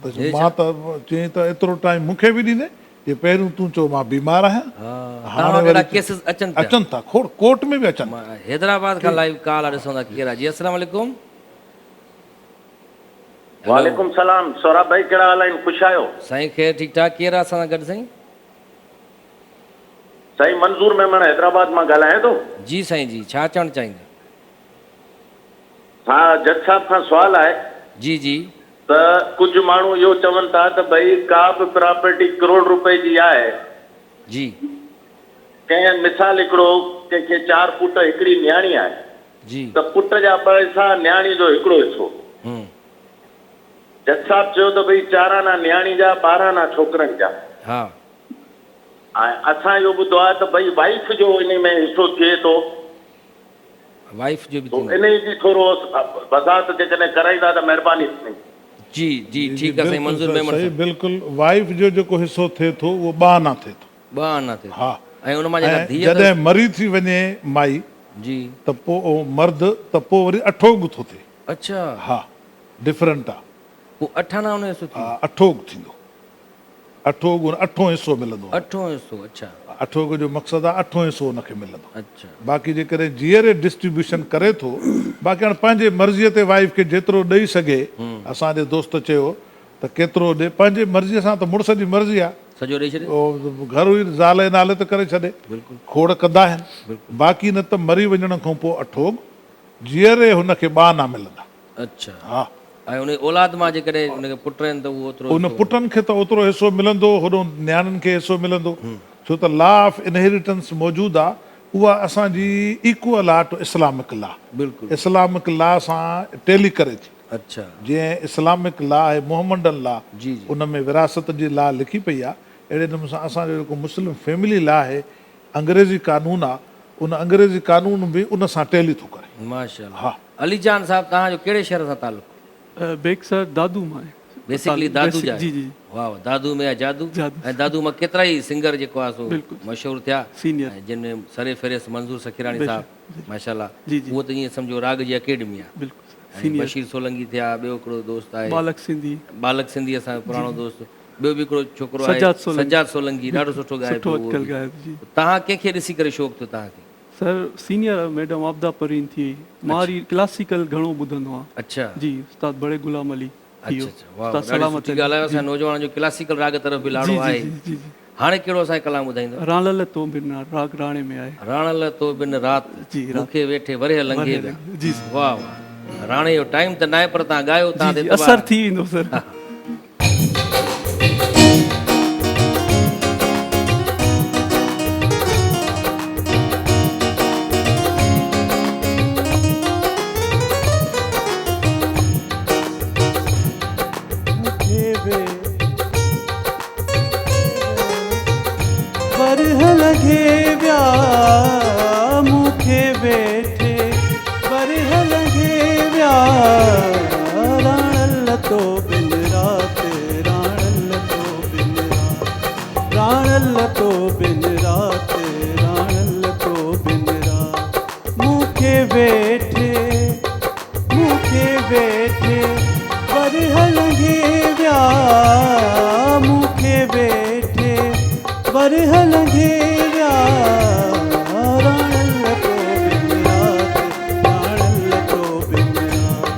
ته مان ته چيائين ته ايترو ٽائيم مون کي به ڏيندين؟ جي پهريون تون چئو مان بيمار آهيان توهان وٽ اهڙا ڪيسز اچن پيا؟ اچن ٿا کوڙ ڪورٽ ۾ به اچن ٿا. حيدرآباد کان لائيو ڪال آ ڏسون ٿا ڪير آ جي السلام عليڪم. وعليڪم سلام سهراب ڀائي ڪهڙا حال آهن خوش آهيو. سائين خير ٺيڪ ٺاڪ ڪير آ اسان سان گڏ سائين. سائين منظور ميمڻ حيدرآباد مان ڳالهايان ٿو. جي سائين جي ڇا چوڻ چاهيندا. ها جج صاحب کان سوال آهي. جي جي. ته ڪجهه ماڻهو اهو چون ٿا ته ڀئي ڪا به پراپرٽي ڪروڙ روپئي جي آهي. جي. ڪنهن مثال هڪڙو ڪنهن کي چار پٽ هڪڙي نياڻي آهي. جي. ته پٽ جا ٻه حصا نياڻي جو هڪڙو حصو. جج صاحب چيو ته ڀئي چار آنا نياڻي جا 12 آنا ڇوڪرن جا. ها. ۽ اسان اهو ٻڌو آهي ته ڀئي وائيف جو انهي ۾ حصو ٿئي ٿو. وائيف جو به ٿيندو. انهي جي ٿورو وضاحت جيڪڏهن ڪرائيندا ته مهرباني ٿيندي. جي جي ٺيڪ آ سائين منظور ميمڻ صحيح صاحب. بلڪل وائيف جو جيڪو حصو ٿئي ٿو اهو ٻه آنا ٿئي ٿو. ٻه آنا ٿئي ٿو. ها ۽ ان مان جيڪا ۽ ڌيء اٿس. جڏهن مري ٿي وڃي مائي جي. ته پوء مرد ته پوء وري اٺوڳ ٿو ٿئي. اڇا. ها ڊفرنٽ آ. پوء اٺ آنا ان جو حصو ٿيندو. ها اٺوڳ ٿيندو. اٺوڳ ان اٺون حصو ملندو ان کي. اٺون حصو اڇا. اٺوڳ جو مقصد آ اٺون حصو ان کي ملندو. اڇا. باقي جيڪڏهن جيئري ڊسٽريبيوشن ڪري ٿو باقي هاڻ پنهنجي مرضي تي وائيف کي جيترو ڏئي سگهي اسان جي دوست چيو ته ڪيترو ڏي پنهنجي مرضي سان ته مڙس جي مرضي آ. سڄو ڏئي ڇڏي. گهر ئي زال جي نالي تي ڪري ڇڏي. بلڪل. کوڙ ڪندا آهن. بلڪل. باقي نه ته مري وڃڻ کان پوء اٺوڳ جيئري هن کي ٻه آنا ملندا. اڇا. ها. ۽ ان جي اولاد مان جيڪڏهن ان کي پٽ آهن ته اهو اوترو ان حصو. پٽن کي ته اوترو حصو ملندو هوڏو نياڻين کي حصو ملندو ڇو ته لا آف انهيريٽنس موجود آ اها اسان جي ايڪوئل آ ٽو اسلامڪ لا. بلڪل. اسلامڪ لا سان ٽيلي ڪري ٿي. اڇا. جيئن اسلامڪ لا آهي محمڊن لا جي جي. ان ۾ وراثت جي لا لکي پئي آ اهڙي نموني سان اسان جو جيڪو مسلم فيملي لا آهي انگريزي قانون آ ان انگريزي قانون به ان سان ٽيلي ٿو ڪري. ماشاءالله ها. علي جان صاحب توهان جو ڪهڙي شهر سان تعلق؟ بيگ سر دادو مان آهي. بيسڪلي دادو جا جي جي واه واه دادو ۾ آ جادو جادو ۽ دادو مان ڪيترا ئي سنگر جيڪو آ سو بلڪل مشهور ٿيا سينيئر ۽ جن ۾ سر فهرست منظور سکيراڻي بيشڪ صاحب ماشاءالله جي جي اهو ته ائين سمجهو راڳ جي اڪيڊمي آ بلڪل ۽ سينيئر بشير سولنگي ٿيا ٻيو هڪڙو دوست آهي ٻالڪ سنڌي ٻالڪ سنڌي اسان جو پراڻو دوست ٻيو به هڪڙو ڇوڪرو آهي سجاد سولنگي سجاد سولنگي ڏاڍو سٺو ڳائي سٺو پيو اهو اڄڪلهه به ڳائي ٿو جي. توهان ڪنهن کي ڏسي ڪري شوق ٿيو توهان کي؟ سر سينيئر ميڊم عابده پروين ٿي وئي مان وري ڪلاسيڪل گهڻو ٻڌندو آهيان اڇا جي استاد بڙي غلام علي ٿي ويو اڇا اڇا واه استاد ڏاڍي سلامت سٺي علي ڳالهه آهي جي اسان نوجوانن جو ڪلاسيڪل راڳ طرف به لاڙو جي جي آهي جي جي جي هاڻي ڪهڙو اسان کي ڪلام ٻڌائيندو؟ راڻل تو بن راڳ راڻي ۾ آهي. راڻل تو بن رات جي مون رات کي ويٺي ورهيه لنگهي ورهيه ويا لنگهي جي سر واه واه راڻي جو ٽائيم ته ناهي پر توهان ڳايو جي توهان تي جي اعتبار اثر آهي. ٿي ويندو سر. ورهه لنگهي ويا مون کي ويٺي ورهه لنگهي ويا راڻل تو بن رات راڻل تو بن رات راڻل تو بن رات راڻل تو بن رات مون کي ويٺي مون کي ويٺي ورهه لنگهي ويا مون کي ويٺي ورهه لنگهي ويا راڻل تو بن رات راڻل تو بن رات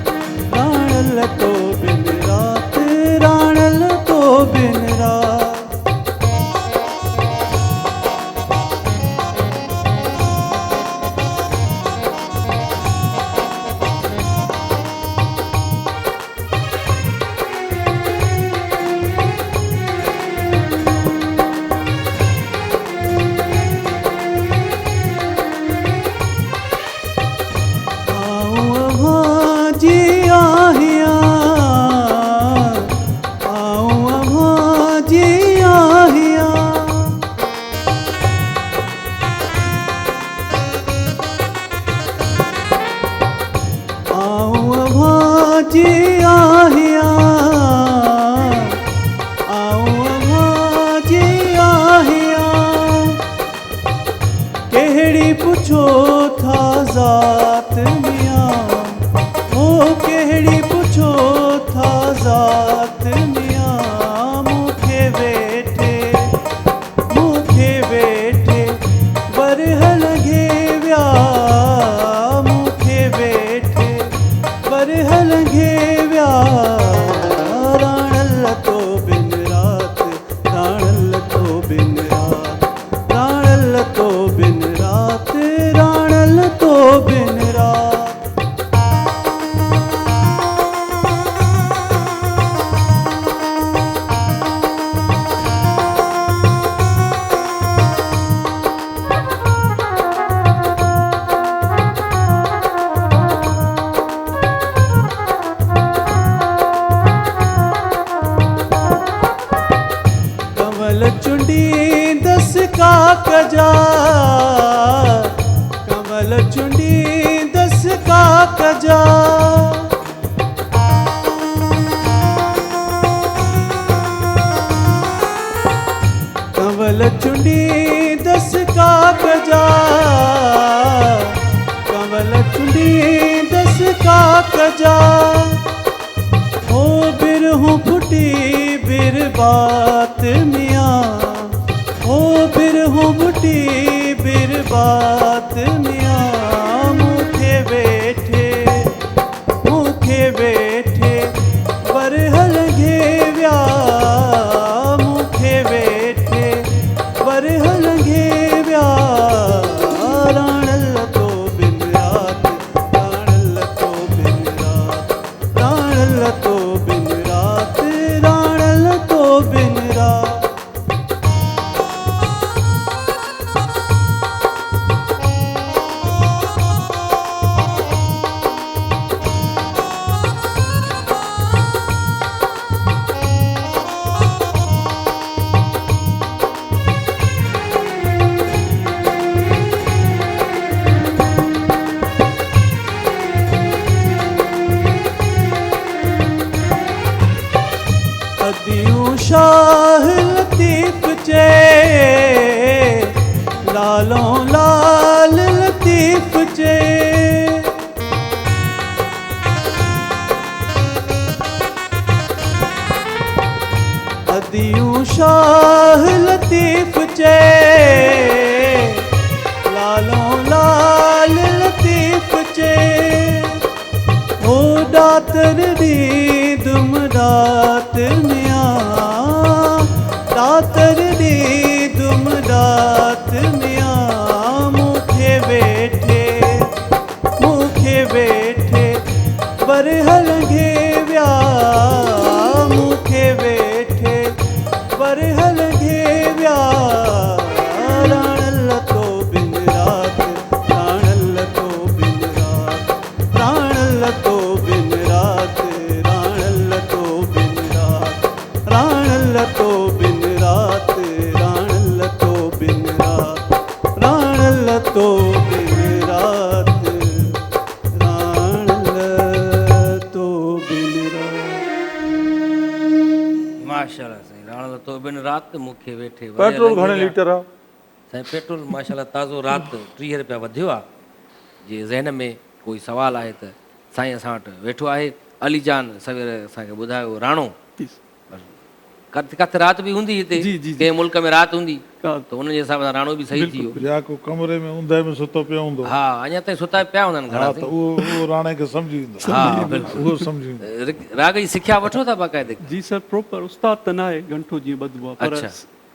راڻل تو بن رات راڻل تو بن رات. جا. ڪنول چونڊيندس ڪاڪ جا، ڪنول چونڊيندس ڪاڪ جا. هو برهون ڦٽي بربات ميان، هو برهون ڦٽي بربات ميان. مون کي ويٺي، مون کي ويٺي ورهه لنگهي ويا، مون کي ويٺي ورهه لنگهي ويا. راڻل لتو بن رات، راڻل لتو بن رات، راڻل لتو بن رات، راڻل لتو بن رات. اديون شاهه لطيف چئي، لالون لال لطيف چئي. اديون شاهه لطيف چئي، لالون لال لطيف چئي. او ڏاتر ڏيندم ڏات ميان، ڏاتر ڏيندم ڏات ميان. مون کي ويٺي، مون کي ويٺي ورهه لنگهي ويا، مون کي ويٺي ورهه لنگهي ويا. راڻل لتو بن رات، راڻل لتو بن رات، راڻل لتو بن رات، راڻل لتو بن رات، راڻل لتو بن رات، راڻل لتو بن رات، راڻل لتو بن رات، راڻل لتو بن رات. ماشاءالله سائين راڻل لتو بن رات مون کي ويٺي ورهيه پيٽرول لنگهي گهڻي ويا. ليٽر آ؟ سائين پيٽرول ماشاءالله تازو رات 30 رپيا وڌيو آ. جي ذهن ۾ ڪوئي سوال آهي ته سائين اسان وٽ ويٺو آهي. علي جان سوير اسان کي ٻڌايو راڻو ڪٿ ڪٿ رات به هوندي هتي ڪنهن ملڪ ۾ رات هوندي ته ان جي حساب سان راڻو به صحيح ٿي ويو. يا ڪو ڪمري ۾ اوندهه ۾ ستو پيو هوندو. ها اڃا تائين ستا پيا هوندا آهن گهڻا ها ته اهو اهو راڻي کي سمجهي ويندو. ها بلڪل اهو سمجهي ويندو. راڳ جي سکيا وٺو ٿا باقاعدي؟ جي سر پراپر استاد ته ناهي گهنٽو جيئن ٻڌبو آهي پر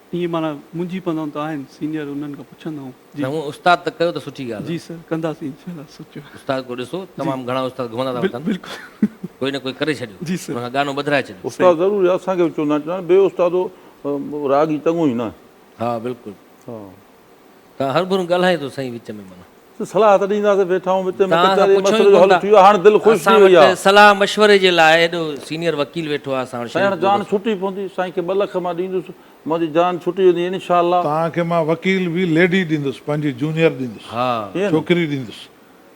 ائين معنيٰ منجهي پوندا آهيون ته آهن سينيئر انهن کان پڇندا آهيون. جي. نه هونء استاد ته ڪيو ته سٺي ڳالهه آهي. جي سر ڪنداسين انشاء الله سوچيو. استاد ڪو ڏسو تمام گهڻا استاد گهمندا ٿا وتن. بلڪل. ڪوئي نه ڪوئي ڪري ڇڏيو. جي سر. ان کان گانو ٻڌرائي ڇڏيو. استاد ضروري آهي اسان کي به چوندا آهن چوندا آهن بي استادو راڳي چڱو ئي ناهي. ها بلڪل. ها. تان هرڀرو ڳالهائين ٿو سائين وچ ۾ معنيٰ. صلاح ته ڏينداسين ويٺا آهيون وچ ۾ توهان کان ڪچهري پڇيو ئي مسئلي جو ڪونه حل ٿا. ٿي ويو آهي هاڻي دل خوش ٿي اسان وئي وٽ آهي. صلاح مشوري جي لاء ايڏو سينيئر وڪيل ويٺو آهي اسان وٽ سائين شريف هاڻي جان دوست. ڇٽي پوندي سائين کي 2 لک مان ڏيندس منهنجي جان ڇٽي ويندي انشاء الله. توهان کي مان وڪيل به ليڊي ڏيندس پنهنجي جونيئر ڏيندس ها. ائين نه. ڇوڪري ڏيندس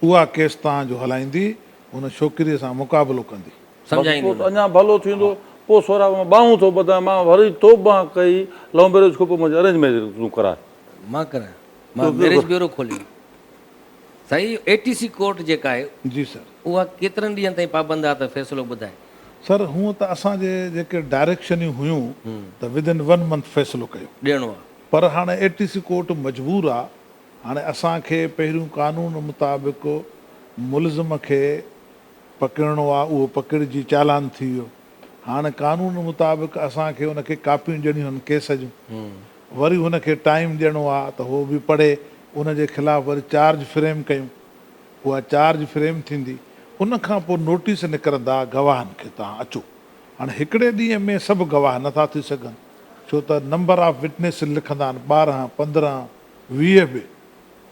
اها ڪيس توهان جو هلائيندي ان ڇوڪري سان مقابلو ڪندي. بس سمجهائيندي پوء ته ان اڃا ڀلو ٿيندو پوء سهراب مان ٻانهون ٿو ٻڌان مان وري توبه ڪئي لو ميريج کان پوء منهنجي ارينج ميريج تون ڪراء. مان ڪرايان مان ميريج بيورو کوليو سائين اي ٽي سي ڪورٽ جيڪا آهي جي سر. اها ڪيترن ڏينهن تائين پابند آهي ته فيصلو ٻڌائي؟ سر هونء ته اسان جي جيڪي ڊائريڪشنيون هيون ته ود ان ون منٿ فيصلو ڪيو. ڏيڻو آهي. پر هاڻي اي ٽي سي ڪورٽ مجبور آ هاڻي اسان کي پهريون قانون مطابق ملزم کي پڪڙڻو آ اهو پڪڙجي چالان ٿي ويو هاڻي قانون مطابق اسان کي ان کي ڪاپيون ڏيڻيون آهن ڪيس جون وري هن کي ٽائيم ڏيڻو آ ته هو به پڙهي ان جي خلاف وري چارج فريم ڪيون اها چارج فريم ٿيندي ان کان پوء نوٽيس نڪرندا گواهن کي توهان اچو هاڻي هڪڙي ڏينهن ۾ سڀ گواهه نٿا ٿي سگهن ڇو ته نمبر آف وٽنيس لکندا آهن 12 15 20 به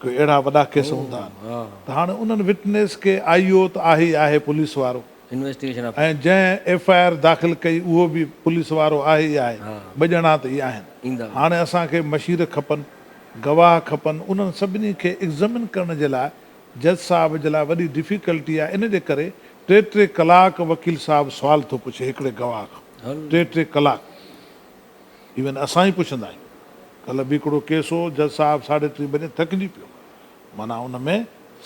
ڪي اهڙا وڏا ڪيس هوندا آهن ته هاڻي انهن وٽنيس کي آئي او ته آهي ئي آهي پوليس وارو ۽ جنهن ايف I R داخل ڪئي اهو به پوليس وارو آهي ئي آهي ٻه ڄڻا ته اهي آهن هاڻي اسان کي مشير کپن گواهه کپن انهن سڀني کي اگزمن ڪرڻ جي لاء جج صاحب جي لاء وڏي ڊفيڪلٽي آهي ان جي ڪري ٽي ٽي ڪلاڪ وڪيل صاحب سوال ٿو پڇي هڪڙي گواهه کان ٽي ٽي ڪلاڪ ايون اسان ئي پڇندا آهيون ڪلهه به هڪڙو ڪيس هو جج صاحب ساڍي ٽي بجي ٿڪجي پيو معنيٰ ان ۾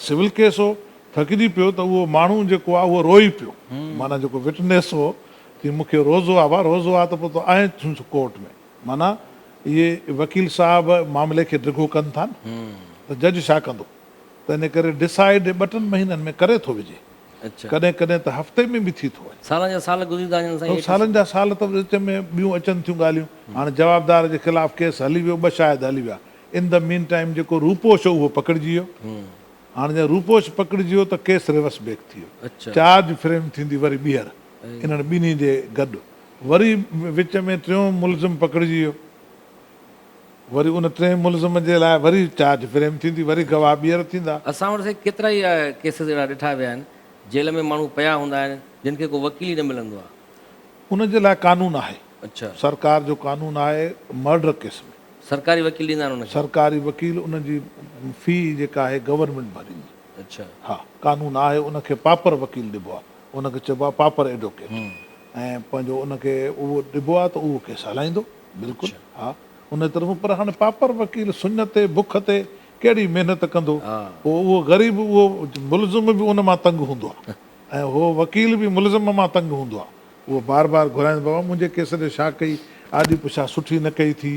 سول ڪيس هو ٿڪجي پيو ته اهو ماڻهو جيڪو آهي اهو روئي پيو معنيٰ جيڪو وٽنيس هو چي مون کي روزو آهي ڀاء روزو آهي ته پوء تون آئين ڇو ڪورٽ ۾ معنيٰ اهي وڪيل صاحب معاملي کي ڊگهو ڪن ٿا نه ته جج ڇا ڪندو ته ان ڪري ڊسائيڊ ٻه ٽن مهينن ۾ ڪري ٿو وجهي ڪڏهن ڪڏهن ته هفتي ۾ به ٿي ٿو وڃي. سالن جا سال گذري ٿا وڃن سائين. سالن جا سال ته وچ ۾ ٻيون اچن ٿيون ڳالهيون. هاڻي جوابدار جي خلاف ڪيس هلي ويو ٻه شاهد هلي ويا ان the مين ٽائيم جيڪو روپوش هو اهو پڪڙجي ويو. هاڻي جڏهن روپوش پڪڙجي ويو ته ڪيس ريورس بيڪ ٿي ويو. چارج فريم ٿيندي وري ٻيهر انهن ٻنهي جي گڏ. وري وچ ۾ ٽيون ملزم پڪڙجي ويو. وري ان ٽئين ملزم جي لاء وري چارج فريم ٿيندي، وري گواهه ٻيهر ٿيندا. اسان وٽ سائين ڪيترائي ڪيسز اهڙا ڏٺا ويا آهن، جيل ۾ ماڻهو پيا هوندا آهن، جن کي ڪو وڪيل ئي نه ملندو آهي. ان جي لاء قانون آهي. سرڪار جو قانون آهي مرڊر ڪيس ۾. سرڪاري وڪيل ڏيندا آهن ان کي. سرڪاري وڪيل ان جي في جيڪا آهي گورنمينٽ ڀريندي. ها قانون آهي ان کي پاپر وڪيل ڏبو آهي ان کي چئبو آهي پاپر ايڊوڪيٽ ۽ پنهنجو ان کي اهو ڏبو آهي ته اهو ڪيس هلائيندو. بلڪل ها ان طرفون پر هاڻي پاپر وڪيل سڃ تي بک تي ڪهڙي محنت ڪندو پوء اهو غريب اهو ملزم به ان مان تنگ هوندو آهي ۽ اهو وڪيل به ملزم مان تنگ هوندو آهي اهو بار بار گهرائيندو بابا منهنجي ڪيس جو ڇا ڪئي آڏي پڇا سٺي نه ڪئي ٿي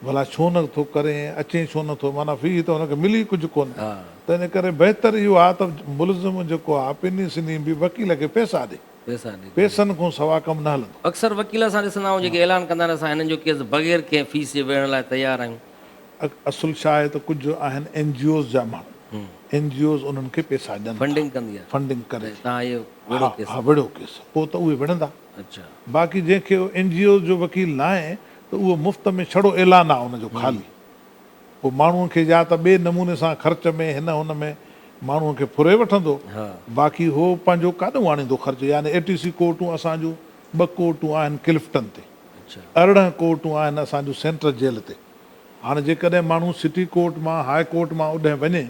ڀلا ڇو نه ٿو ڪرين اچين ڇو نه ٿو معنيٰ في ته هن کي ملي ڪجهه ڪونه تنهن ڪري بهتر اهو آهي ته ملزم جيڪو آهي پني سني به وڪيل کي پئسا ڏي. پئسا ڏي. پئسن کان سوا ڪم نه هلندو. اڪثر وڪيل اسان ڏسندا آهيون جيڪي اعلان ڪندا آهن اسان هنن جو ڪيس بغير ڪنهن فيس جي وڙهڻ لاء تيار آهيون. اصل ڇا آهي ته ڪجهه آهن اين جي اوز جا ماڻهو اين جي اوز انهن کي پئسا ڏين ٿا. فنڊنگ ڪندي آهي. فنڊنگ ڪري ٿي. توهان اهي وڙهو ڪيس. ها وڙهو ڪيس پوء ته اهي وڙهندا. باقي جنهن کي اين جي اوز جو وڪيل ناهي ته اهو مفت ۾ ڇڙو اعلان آهي ان جو خالي. پوء ماڻهوء کي يا ته ٻئي نموني سان خرچ ۾ هن هن ۾ ماڻهوء کي ڦري وٺندو، باقي هو پنهنجو ڪاڏهون آڻيندو خرچ، يعني اي ٽي سي ڪورٽون اسان جون ٻه ڪورٽون آهن ڪلفٽن تي، 18 ڪورٽون آهن اسان جون سينٽرل جيل تي. هاڻي جيڪڏهن ماڻهو سٽي ڪورٽ مان هاء ڪورٽ مان اڏهن وڃي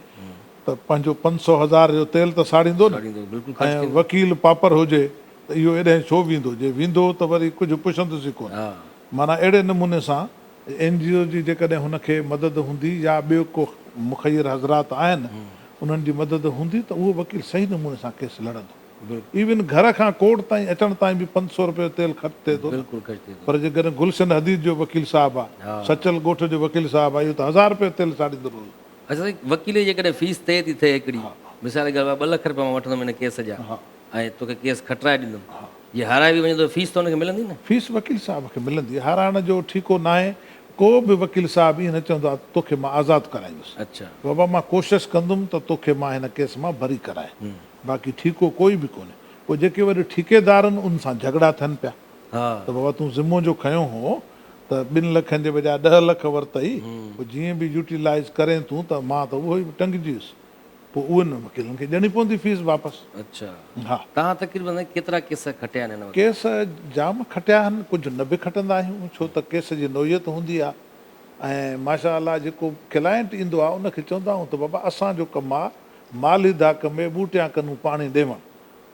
ته پنهنجو 500 هزار جو تيل ته ساڙيندو نه ۽ وڪيل پاپر هجي ته اهو ايڏهن ڇو ويندو، جي ويندو ته وري ڪجهه پڇندس ئي ڪونه. معنيٰ اهڙي نموني سان اين جي او جي جيڪڏهن هن کي مدد هوندي يا ٻيو ڪو مخير حضرات آهن انهن جي مدد هوندي ته اهو وڪيل صحيح نموني سان ڪيس لڙندو. ايون گهر کان ڪورٽ تائين اچڻ تائين به 500 روپيه جو تيل خرچ ٿئي ٿو نه پر جيڪڏهن گلشن حديد جو وڪيل صاحب آ سچل ڳوٺ جو وڪيل صاحب آ اهو ته هزار روپيه تيل ساڙيندو روز. اڇا سائين وڪيل جي جيڪڏهن فيس طئي ٿي ٿئي هڪڙي مثال جي ڳالهه ٻه لک روپيا مان وٺندم هن ڪيس جا ۽ توکي ڪيس کٽرائي ڏيندم جي هارائي به وڃي ته فيس ته هن کي ملندي نه. فيس وڪيل صاحب کي ملندي، هارائڻ جو ٺيڪو ناهي، ڪو به وڪيل صاحب ائين نه چوندو آهي ته توکي مان آزاد ڪرائيندس. بابا مان ڪوشش ڪندم ته توکي مان هن ڪيس مان بري ڪرايان، باقي ٺيڪو ڪوئي به ڪونهي. پوء جيڪي وري ٺيڪيدار آهن انهن سان جهڳڙا ٿين پيا ته بابا تون ذمو جو کنيو هو ته ٻن لکن جي بجاء 10 لک ورتئي، پوء جيئن به يوٽيلائيز ڪرين تون ته مان ته اهو ئي ٽنگجي ويس. پوء اهن وڪيلن کي ڏيڻي پوندي فيس واپس. اڇا. ها. توهان تقريبن سائين ڪيترا ڪيس کٽيا آهن هن وقت؟ ڪيس جام کٽيا آهن، ڪجهه نه به کٽندا آهيون ڇو ته ڪيس جي نوعيت هوندي آهي ۽ ماشاء الله جيڪو ڪلائنٽ ايندو آهي ان کي چوندا آهيون ته بابا اسان جو ڪم آهي مالهي دا ڪم اي ٻوٽيان ڪنون پاڻي ڏيوڻ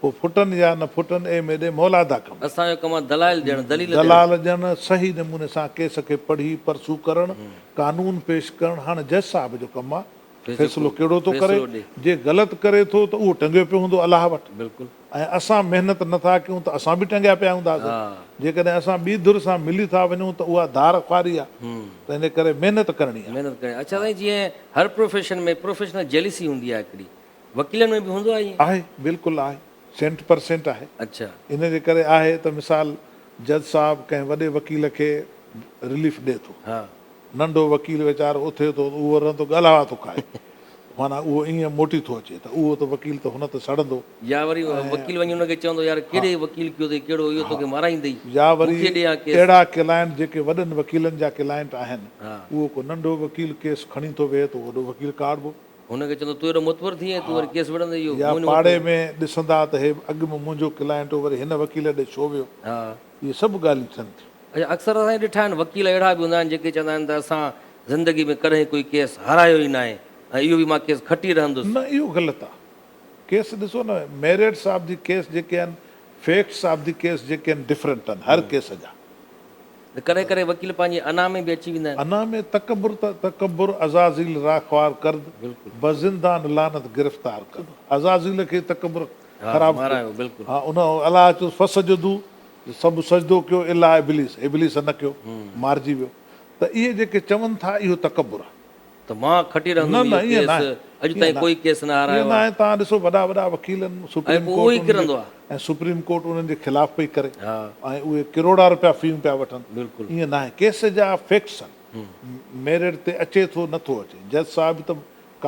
پوء ڦٽن يا نه ڦٽن اي ميڏي مولا دا ڪم اي. اسان جو ڪم آهي دلائل ڏيڻ، دليل ڏيڻ. دلال ڏيڻ، صحيح نموني سان ڪيس کي پڙهي پرسو ڪرڻ، قانون پيش ڪرڻ هاڻ جج صاحب جو ڪم آهي فيصلو ڪهڙو ٿو ڪري، جي غلط ڪري ٿو ته اهو ٽنگيو پيو هوندو الله وٽ ۽ اسان محنت نه ٿا ڪيون ته اسان به ٽنگيا پيا هونداسين، جيڪڏهن اسان ٻي ڌر سان ملي ٿا وڃون ته اها ڌار خواري آهي، تنهنجي ڪري محنت ڪرڻي آهي. محنت ڪرڻي آهي. اڇا سائين جيئن هر پروفيشن ۾ پروفيشنل جيلسي هوندي آهي هڪڙي، وڪيلن ۾ به هوندو آهي ائين؟ آهي بلڪل آهي، سينٽ پرسينٽ آهي. اڇا. ان جي ڪري آهي ته مثال جج صاحب ڪنهن وڏي وڪيل کي رليف ڏئي ٿو. ننڍو وڪيل ويچارو اٿي ٿو ته اهو رهندو ڳالهاوا ٿو کائي معنيٰ اهو ائين موٽي ٿو اچي ته اهو ته وڪيل ته هن تي سڙندو. يا وري وڪيل وڃي ان کي چوندو يار ڪهڙي وڪيل ڪيو اٿئي ڪهڙو اهو توکي مارائيندئي يا وري مون کي ڏي ها ڪيس. اهڙا ڪلائنٽ جيڪي وڏن وڪيلن جا ڪلائنٽ آهن اهو ڪو ننڍو وڪيل ڪيس کڻي ٿو ويهي ته وڏو وڪيل ڪاڙبو. هن کي چوندو تون ايڏو معتبر ٿي آهين تون وري ڪيس وڙهندين اهو يا مون وٽ. پاڙي ۾ ڏسندا ته هي اڳ ۾ منهنجو ڪلائنٽ هو وري هن وڪيل ڏي ڇو ويو. اهي سڀ ڳالهيون ٿين ٿيون. اڇا اڪثر اسان ڏٺا آهن وڪيل اهڙا به هوندا آهن جيڪي چوندا آهن ته اسان زندگي ۾ ڪڏهن ڪوئي ڪيس هارايو ئي ناهي ۽ اهو به مان ڪيس کٽي رهندس. نه اهو غلط آ. ڪيس ڏسو نه ميرٽس آف the case جيڪي آهن فيڪٽس آف the case جيڪي آهن ڊفرنٽ آهن هر ڪيس جا. ته ڪڏهن ڪڏهن وڪيل پنهنجي انا ۾ به اچي ويندا آهن. انا ۾ تڪبر ته تڪبر عزازيل را خوار ڪرد بزندان لعنت گرفتار ڪرد عزازيل کي تڪبر خراب ڪيو ها ان الله چيس فسجدو سڀ سجدو ڪيو الا ابليس ابليس نه ڪيو مارجي ويو ته اهي جيڪي چون ٿا اهو تڪبر آهي. ته مان کٽي رهندم نه اهو نه ائين ڪيس ناهي اڄ ائين تائين ناهي ڪوئي ڪيس نه ائين هارايو آهي. ناهي توهان ڏسو وڏا وڏا وڪيل آهن ۽ سپريم پوء اهو ئي ڪورٽ انهن ڪرندو جي آهي. ۽ سپريم ڪورٽ انهن جي خلاف پئي ڪري ها. ۽ اهي ڪروڙا رپيا فيون پيا وٺن بلڪل. ائين ناهي ڪيس جا فيڪٽس آهن ميرٽ تي اچي ٿو نه ٿو اچي جج صاحب ته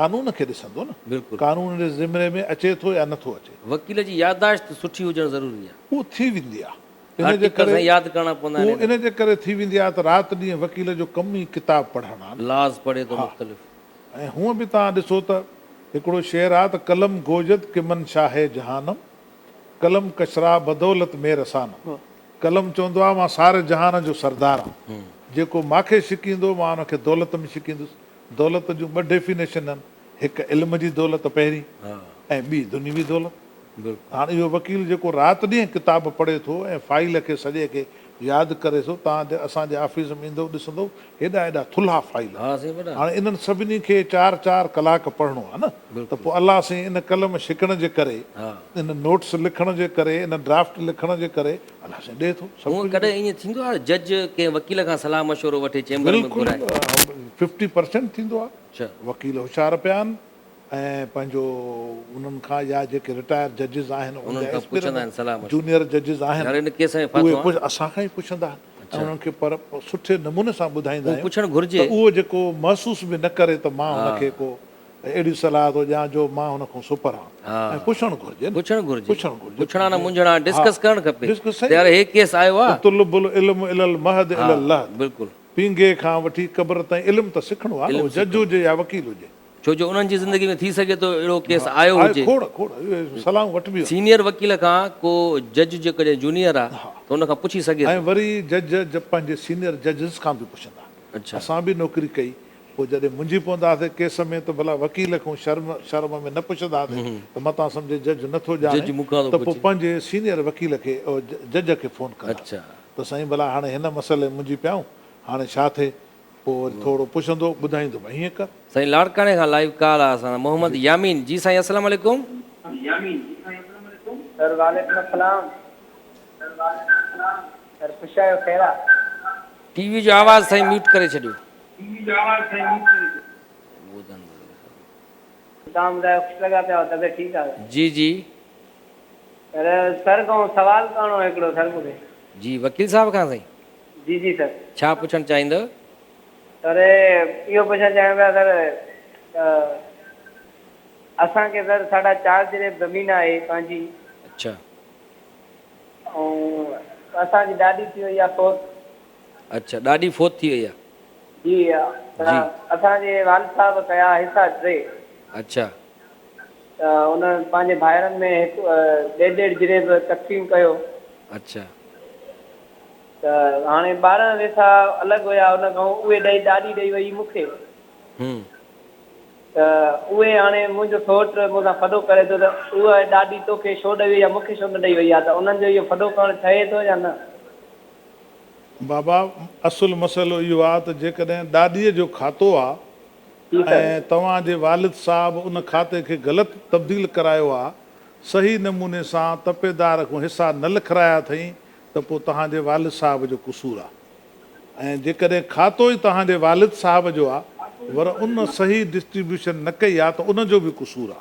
قانون کي ڏسندو نه بلڪل. قانون جي زمري ۾ اچي ٿو يا نه ٿو اچي. وڪيل جي يادداشت سٺي هجڻ ضروري آهي. اهو ٿي ويندي آهي ان جي آرٽيڪل ڪري سائين ياد ڪرڻا پوندا اهو آهن ان جي ڪري ٿي ويندي آهي ته رات ڏينهن وڪيل جو ڪم ئي ڪتاب پڙهڻ آهي نه. لاز پڙهي ٿو ها مختلف. ۽ هونء به توهان ڏسو ته هڪڙو شعر آهي ته قلم گوجد ڪه من شاهه جهانم قلم ڪشرا بدولت مي رسانم قلم چوندو آهي مان ساري جهان جو سردار آهيان جيڪو ماکي شڪيندو مان ان کي دولت ۾ شڪيندس دولت جون ٻه ڊيفينيشن آهن هڪ علم جي دولت پهرين ۽ ٻي دنيوي دولت. هاڻ اهو وڪيل جيڪو رات ڏينهن ڪتاب پڙهي ٿو ۽ فائيل کي سڄي کي ياد ڪري ٿو، توهان اسان جي آفيس ۾ ايندؤ ڏسندؤ هيڏا هيڏا ٿلها فائيل آهن. هاڻ انهن سڀني کي چار چار ڪلاڪ پڙهڻو آهي نه ته پوء الله سائين ان قلم شڪڻ جي ڪري، ان نوٽس لکڻ جي ڪري، ان ڊرافٽ لکڻ جي ڪري الله سائين ڏئي ٿو سڀ هونء ڪجهه ڏئي ڪڏهن ائين ٿيندو آهي جج ڪنهن وڪيل کان صلاح مشورو وٺي چيمبر ۾ بلڪل گهرائي؟ ففٽي پرسينٽ ٿيندو آهي. وڪيل هوشيار پيا آهن. ۽ پنهنجو انهن کان يا جيڪي رٽائر ججز آهن انهن کان پڇندا آهن صلاح مشورو جونيئر ججز آهن يار ان ڪيس ۾ ڦاٿو اهي اسان کان ئي پڇندا آهن ۽ انهن کي پر سٺي نموني سان ٻڌائيندا آهيون پڇڻ گهرجي ته اهو جيڪو محسوس به نه ڪري ته مان هن کي ڪو اهڙي صلاح ٿو ڏيان جو مان هن کان سپر آهيان ۽ پڇڻ گهرجي نه پڇڻ گهرجي پڇڻ گهرجي پڇڻا نه منجهڻا ڊسڪس ڪرڻ کپي ڊسڪس ته يار هي ڪيس آيو آهي اطلب العلم الي المهد الي اللحد بلڪل پينگهي کان وٺي قبر تائين علم ته سکڻو آهي نه اهو جج هجي يا وڪيل هجي. ڇو جو انهن جي زندگي ۾ ٿي سگهي ٿو اهڙو ڪيس آيو هجي. کوڙ کوڙ اهي صلاحون وٺبيون آهن. سينيئر وڪيل کان ڪو جج جيڪڏهن جونيئر آ ته ان کان پڇي سگهي ٿو. ۽ وري جج پنهنجي سينيئر ججز کان به پڇندا. اسان به نوڪري ڪئي پوء جڏهن منجهي پوندا هئاسين ڪيس ۾ ته ڀلا وڪيل کان شرم شرم ۾ نه پڇندا هئاسين ته متان سمجهي جج نه ٿو ڄاڻي ته پوء پنهنجي سينيئر وڪيل کي جج کي فون ڪندا ته سائين ڀلا هاڻي هن مسئلي ۾ منجهي پيا آهيون هاڻي ڇا ٿئي پوء وري ٿورو پڇندو ٻڌائيندو ڀائي هيئن ڪر. سائين لاڙڪاڻي کان لائيو ڪال آ اسان سان محمد يامين جي سائين السلام عليڪم. سر وعليڪم السلام سر خوش آهيو خير آ. ٽي وي جو آواز سائين ميوٽ ڪري ڇڏيو. توهان ٻڌايو خوش لڳا پيا آهيو طبيعت ٺيڪ آ. جي جي. سر سر کان سوال ڪرڻو هو هڪڙو سر مونکي. جي وڪيل صاحب کان سائين. جي جي سر. ڇا پڇڻ چاهيندؤ؟ سر اهو پڇڻ چاهيان پيا سر ته اسان کي سر ساڍا چار جريب زمين آهي پنهنجي. اڇا. ۽ اسان جي ڏاڏي ٿي وئي آهي فوت. اڇا ڏاڏي فوت ٿي وئي آهي. جي ته اسان جي والد صاحب ڪيا حصا ٽي. اڇا. ته ان پنهنجي ڀائرن ۾ هڪ ڏيڍ ڏيڍ جريب تقسيم ڪيو. اڇا. ته هاڻي 12 ويسا الڳ هيا ان کان اهي ڏئي ڏاڏي ڏئي وئي مون کي. ته اهي هاڻي منهنجو سئوٽ مون سان ڦڏو ڪري ٿو ته اها ڏاڏي توکي ڇو ڏئي وئي يا مون کي ڇو نه ڏئي وئي آهي ته انهن جو اهو ڦڏو ڪرڻ ٺهي ٿو يا نه؟ بابا اصل مسئلو اهو آ ته جيڪڏهن ڏاڏيء جو کاتو آ ۽ توهان جي والد صاحب ان کاتي کي غلط تبديل ڪرايو آ، صحيح نموني سان تپيدار کان حصا نه لکرايا اٿئين ته پوء توهان جي والد صاحب جو قصور آ ۽ جيڪڏهن کاتو ئي توهان جي والد صاحب جو آ ور ان صحيح ڊسٽريبيوشن نه ڪئي آ ته ان جو به قصور آ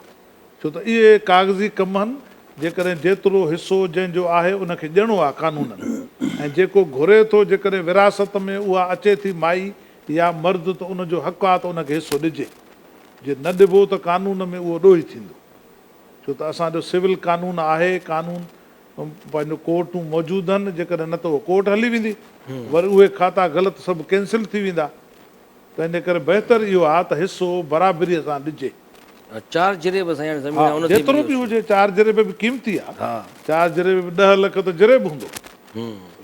ڇو ته اهي ڪاغذي ڪم هن جيڪڏهن جيترو حصو جنهن جو آهي ان کي ڏيڻو آ قانونن ۽ جيڪو گهري ٿو جيڪڏهن وراثت ۾ اها اچي ٿي مائي يا مرد ته ان جو حق آ ته ان کي حصو ڏجي جي نه ڏبو ته قانون ۾ اهو ڏوهي ٿيندو ڇو ته اسان جو سول قانون آهي قانون پنهنجو ڪورٽون موجود آهن جيڪڏهن نه ته اهو ڪورٽ هلي ويندي وري اهي کاتا غلط سڀ ڪينسل ٿي ويندا تنهن جي ڪري بهتر اهو آهي ته حصو برابريء سان ڏجي. چار جريب سائين هاڻي زمين آهي ان تي به جيترو به هجي چار جريب به قيمتي آهي چار جريب به ڏهه لک ته جريب هوندو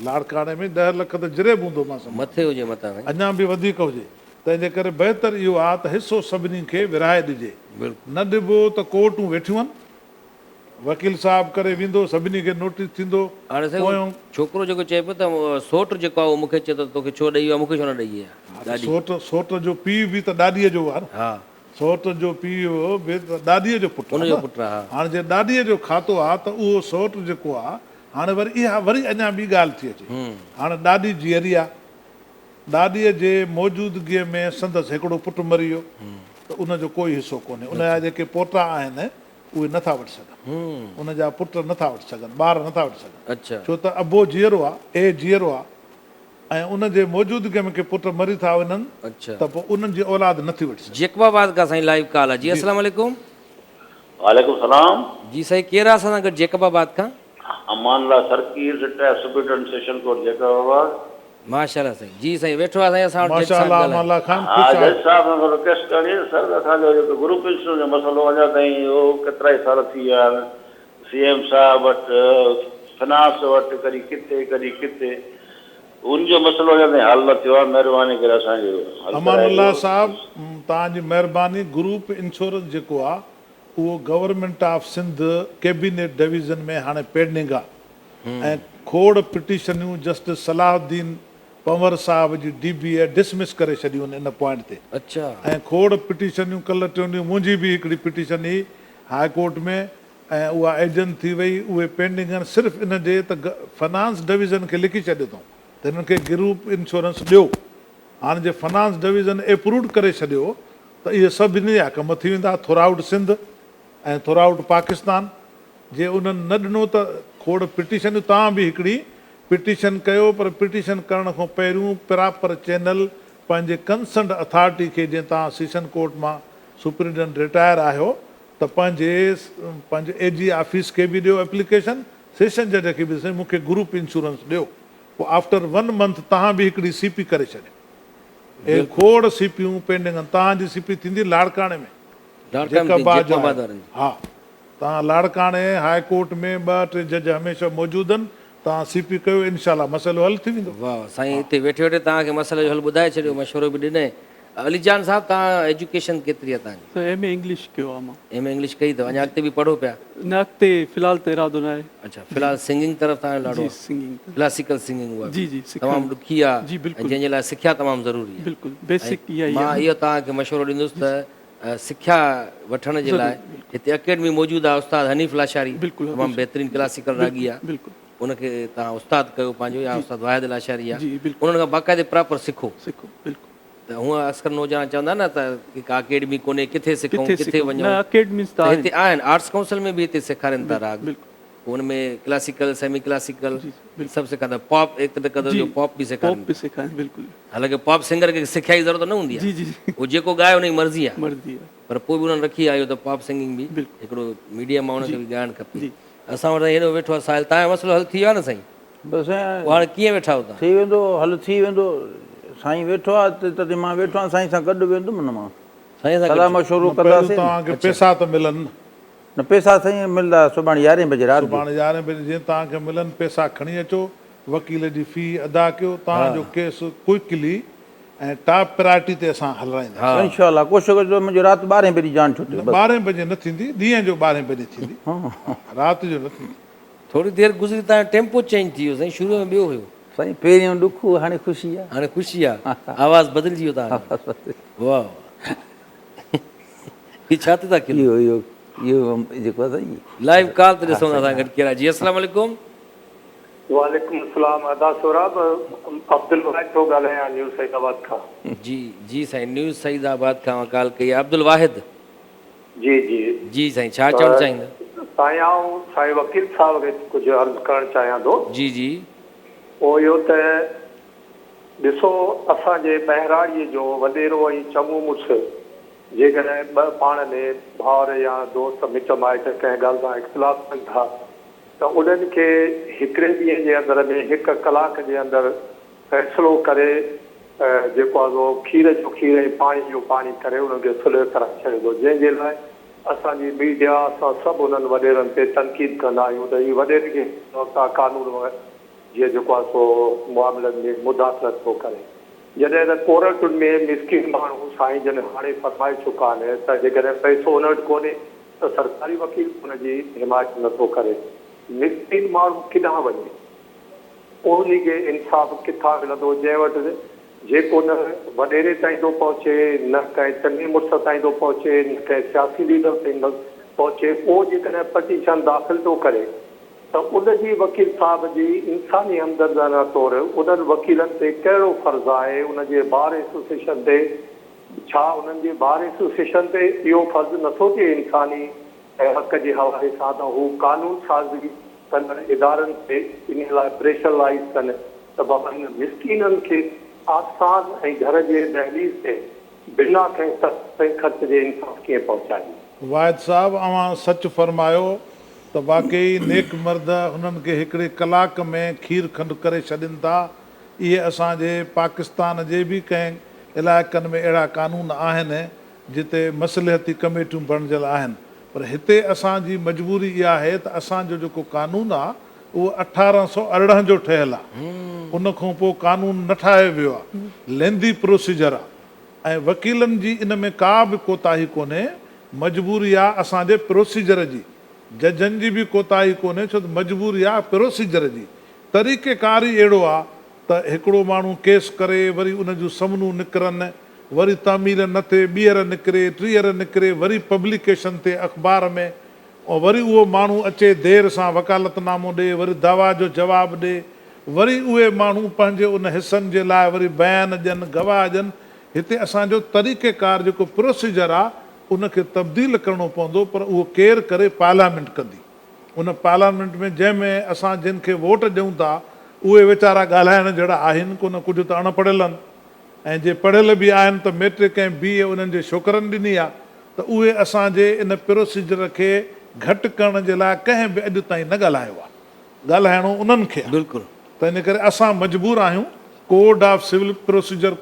لاڙڪاڻي ۾ ڏهه لک ته جريب هوندو مان سمجهان مٿي هجي متان سائين اڃا به وڌيڪ هجي. تنهن جي ڪري بهتر اهو آ ته حصو سڀني کي ورهائي ڏجي. نه ڏبو ته ڪورٽون ويٺيون آهن. وڪيل صاحب ڪري ويندو، سڀني کي نوٽيس ٿيندو. هاڻي سائين پويون. ڇوڪرو جيڪو چئي پيو ته سوٽ جيڪو آ اهو مون کي چئي ٿو ته توکي ڇو ڏئي ويو آ مون کي ڇو نه ڏئي آ ها ته ڏاڏي. سوٽ سوٽ جو پيء به ته ڏاڏيء جو آ نه. ها. سوٽ جو پيء به ته ڏاڏيء جو پٽ آ ان جو نه. پٽ آ ها. هاڻي جي ڏاڏيء جو کاتو آ ته اهو سوٽ جيڪو آ هاڻي وري اها وري اڃا ٻي ڳالهه ٿي اچي. هاڻي ڏاڏي جيئري آ. ڏاڏيء جي موجودگيء ۾ سندس هڪڙو پٽ مري ويو ته ان جو ڪوئي حصو ڪونهي. ان جا جيڪي پوٽا آهن اهي نه ٿا وٺي سگهن. ان جا پٽ نه ٿا وٺي سگهن، ٻار نه ٿا وٺي سگهن. ڇو ته ابو جيئرو آ، اي جيئرو آ ۽ ان جي موجودگيء ۾ ڪي پٽ مري ٿا وڃن ته پوء انهن جي اولاد نه ٿي وٺي سگهي. جيڪب آباد کان سائين لائيو ڪال آ. جي السلام عليڪم. وعليڪم السلام. جي سائين ڪير آ اسان سان گڏ جيڪب آباد کان. Aman Ullah Sarkir retired superintendent session court Jacobabad. ماشاءالله سائين جي سائين ويٺو آ سائين اسان وٽ جج ماشاء صاحب الله امان ڳالهائي. الله خان ها خوش جج آهيو. صاحب کان رڪويسٽ ڪرڻي هئي سر اسان جو جيڪو گروپ انشورنس جو مسئلو اڃا تائين اهو ڪيترا ئي سال ٿي ويا آهن سي ايم صاحب وٽ فنانس وٽ ڪڏهن ڪٿي ڪڏهن ڪٿي ان جو مسئلو اڃا تائين حل نه ٿيو آهي مهرباني ڪري اسان جو حل امان ڪرائي الله ڏيو. صاحب توهان جي مهرباني گروپ انشورنس جيڪو آ اهو government of Sindh cabinet division ۾ هاڻي پينڊنگ آ ۽ کوڙ پٽيشنيون جسٽس صلاح الدين پنور صاحب جي ڊي بي اي ڊسمس ڪري ڇڏيون ان پوائنٽ تي ۽ کوڙ پٽيشنيون ڪلهه ٽيون ڏينهن منهنجي به هڪڙي پٽيشن هئي هاء ڪورٽ ۾ ۽ اها ايجنٽ ٿي وئي اهي پينڊنگ آهن صرف ان جي ته فنانس ڊويزن کي لکي ڇڏيو اٿئون ته هنن کي گروپ انشورنس ڏيو هاڻ جي فنانس ڊويزن ايپروڊ ڪري ڇڏيو ته اهي سڀني جا ڪم ٿي ويندا ٿرآئوٽ سنڌ ۽ ٿرآئوٽ پاڪستان جي انهن نه ڏنو ته کوڙ پٽيشنيون توهان به هڪڙي پٽيشن ڪيو پر پٽيشن ڪرڻ کان پهريون پراپر چينل پنهنجي ڪنسرنڊ اٿارٽي کي جئين توهان سيشن ڪورٽ مان سپرنٽنڊنٽ رٽائر آهيو ته پنهنجي پنهنجي اي جي آفيس کي به ڏيو ايپليڪيشن سيشن جج کي به سائين مون کي گروپ انشورنس ڏيو پوء آفٽر ون منٿ توهان به هڪڙي سي پي ڪري ڇڏيو اهي کوڙ سي پيون پينڊنگ آهن توهان جي سي پي ٿيندي لاڙڪاڻي ۾ جيڪب آباد جو آهي ها توهان لاڙڪاڻي هاء ڪورٽ ۾ ٻه ٽي جج هميشه موجود آهن توهان سي پي ڪيو انشاء الله مسئلو حل ٿي ويندو. واه سائين اتي ويٺي ويٺي توهان کي مسئلي جو حل ٻڌائي ڇڏيو مشورو به ڏنئي علي جان صاحب توهان ايجوڪيشن ڪيتري آهي توهان جي. سر ايم اي انگلش ڪيو آهي مان. ايم اي انگلش ڪئي اٿو اڃا اڳتي به پڙهو پيا. نه اڳتي في الحال ته ارادو نه آهي. اڇا في الحال سنگنگ طرف توهان جو لاڙو جي آهي. سنگنگ طرف. ڪلاسيڪل سنگنگ اها جي جي سکڻ تمام ڏکي آهي جي ۽ بلڪل جنهن جي لاء سکيا تمام ضروري آهي. بلڪل بيسڪ اها ئي مان آهي. اهو توهان کي مشورو ڏيندس ته سکيا وٺڻ جي لاء هتي اڪيڊمي موجود آهي استاد حنيف لاشاري تمام بهترين ڪلاسيڪل راڳي آهي ان کي توهان استاد ڪيو پنهنجو يا استاد واحد لاشاري آهي انهن کان باقاعدي پراپر سکو ته هونء اڪثر نوجوان چوندا نه ته ڪا اڪيڊمي ڪونهي ڪٿي سکون ڪٿي وڃون ته هتي آهن آرٽس ڪائونسل ۾ به هتي سيکارين ٿا راڳ پوء ان ۾ ڪلاسيڪل سيمي ڪلاسيڪل سڀ سيکاريندا پاپ ايڪ ته قدر جو پاپ به سيکارين پاپ به سيکارين بلڪل حالانڪه پاپ سنگر کي سکيا جي ضرورت نه هوندي آهي جي جي هو جيڪو ڳائي ان جي مرضي آهي مرضي آهي پر پوء به انهن رکي آيو ته پاپ سنگنگ به هڪڙو ميڊيم آهي ان کي به ڳائڻ کپي اسان وٽ هيڏو ويٺو آهي ساحل تان جو مسئلو حل ٿي ويو آهي نه سائين بس سائين پوء هاڻي ڪيئن ويٺا آهيو تان ٿي ويندو حل ٿي ويندو سائين ويٺو آهي ته مان ويٺو آهيان سائين سان گڏ ويندم نه مان سائين سان صلاح مشورو ڪنداسين توهان کي پيسا ته ملن نه نه پيسا سائين ملدا سڀاڻي يارهين بجي رات جو. سڀاڻي يارهين بجي جيئن توهان کي ملن پيسا کڻي اچو وڪيل جي في ادا ڪيو توهان جو ڪيس ڪوئڪلي ۽ ٽاپ پرائرٽي تي اسان هلرائينداسين. انشاء الله ڪوشش ڪجو منهنجي رات ٻارهين بجي جان ڇٽي نه بس. ٻارهين بجي نه ٿيندي ڏينهن جو ٻارهين بجي ٿيندي رات جو نه ٿيندي. ٿوري دير گذري تان ٽيمپو چينج ٿي ويو سائين شروع ۾ ٻيو هيو. سائين پهريون ڏک هو هاڻي خوشي آ. هاڻي خوشي آ آواز بدلجي ويو توهان جو واه واه. هي ڇا تي ٿا کلو. اهو اهو اهو جيڪو آهي سائين. لائيو ڪال تي ڏسون ٿا اسان گڏ ڪير آهي جي السلام عليڪم. وعليڪم السلام ادا سهراب عبدالواحد ٿو ڳالهايان نيو سعيد آباد کان. جي جي سائين نيو سعيد آباد کان اوهان ڪال ڪئي آهي عبدالواحد. جي جي. جي سائين ڇا چوڻ چاهيندا. سائين آئون سائين وڪيل صاحب کي ڪجهه عرض ڪرڻ چاهيان ٿو. جي جي. اهو اهو ته ڏسو اسان جي ٻهراڙيء جو وڏيرو ۽ چڱو مڙس جيڪڏهن ٻه پاڻ ۾ ڀائر يا دوست مٽ مائٽ ڪنهن ڳالهه تان اختلاف ڪن ٿا ته انهن کي هڪڙي ڏينهن جي اندر ۾ هڪ ڪلاڪ جي اندر فيصلو ڪري جيڪو آهي سو کير جو کير ۽ پاڻي جو پاڻي ڪري انهن کي صلح ڪرائي ڇڏي ٿو جنهن جي لاء اسان جي ميڊيا اسان سڀ انهن وڏيرن تي تنقيد ڪندا آهيون ته هي وڏيري کي وقت قانون جيئن جيڪو آهي سو معاملن ۾ مداخلت ٿو ڪري. جڏهن ته ڪورٽن ۾ مسڪين ماڻهو سائين جن هاڻي فرمائي چڪا آهن ته جيڪڏهن پئسو ان وٽ ڪونهي ته سرڪاري وڪيل ان جي حمايت نه ٿو ڪري. مسڪين ماڻهو ڪيڏانهن وڃي؟ انهي کي انصاف ڪٿان ملندو جنهن وٽ جيڪو نه وڏيري تائين ٿو پهچي، نه ڪنهن چڱي مڙس تائين ٿو پهچي، نه ڪنهن سياسي ليڊر تائين پهچي، اهو جيڪڏهن پٽيشن داخل ٿو ڪري ته ان جي وڪيل صاحب جي انساني همدردانه طور انهن وڪيلن تي ڪهڙو فرض آهي ان جي بار ايسوسيئيشن تي ڇا انهن جي بار ايسوسيئيشن تي اهو فرض نٿو ٿئي انساني ۽ حق جي حوالي سان ته هو قانون سازي ڪندڙ ادارن تي انهي لاء پريشرلائيز ڪن ته بابا هن مسڪينن کي آسان ۽ گهر جي دهليز تي بنا ڪنهن تڪليف ۽ خرچ جي انصاف ڪيئن پهچائجي. واحد صاحب اوهان سچ فرمايو ته واقعي نيڪ مرد هنن کي هڪڙي ڪلاڪ ۾ کير کنڊ ڪري ڇڏين ٿا اهي اسان جي پاڪستان جي به ڪنهن علائقن ۾ اهڙا قانون آهن جتي مصلحتي ڪميٽيون بڻجل آهن پر هتي اسان جي مجبوري اها آهي ته اسان جو جيڪو قانون آ اهو 1818 جو ٺهيل آ ان کان پوء قانون نه ٺاهيو ويو آ ليندي پروسيجر آ ۽ وڪيلن جي ان ۾ ڪا به ڪوتاهي ڪونهي مجبوري آ اسان جي پروسيجر جي ججن جي به ڪوتاهي ڪونهي ڇو ته مجبوري آ پروسيجر جي طريقي ڪار ئي اهڙو آ ته هڪڙو ماڻهو ڪيس ڪري وري ان جون سمنون نڪرن وري تعميل نه ٿئي ٻيهر نڪري ٽيهر نڪري وري پبليڪيشن ٿئي اخبار ۾ وري اهو ماڻهو اچي دير سان وڪالت نامو ڏي وري دعويٰ جو جواب ڏي وري اهي ماڻهو پنهنجي ان حصن جي لاء وري بيان ڏين گواهه ڏين هتي اسان جو طريقه ڪار جيڪو پروسيجر آ ان کي تبديل ڪرڻو پوندو پر اهو ڪير ڪري پارليامينٽ ڪندي ان پارليامينٽ ۾ جنهن ۾ اسان جن کي ووٽ ڏيون ٿا اهي ويچارا ڳالهائڻ جهڙا آهن ڪونه ڪجهه ته اڻ پڙهيل آهن ۽ جي پڙهيل به آهن ته ميٽرڪ ۽ بي اي انهن جي ڇوڪرن ڏني آ ته اهي اسان جي ان پروسيجر کي گهٽ ڪرڻ جي لاء ڪنهن به اڄ تائين نه ڳالهايو آ ڳالهائڻو انهن کي آ ته ان ڪري اسان مجبور آهيون ڪوڊ آف سول پروسيجر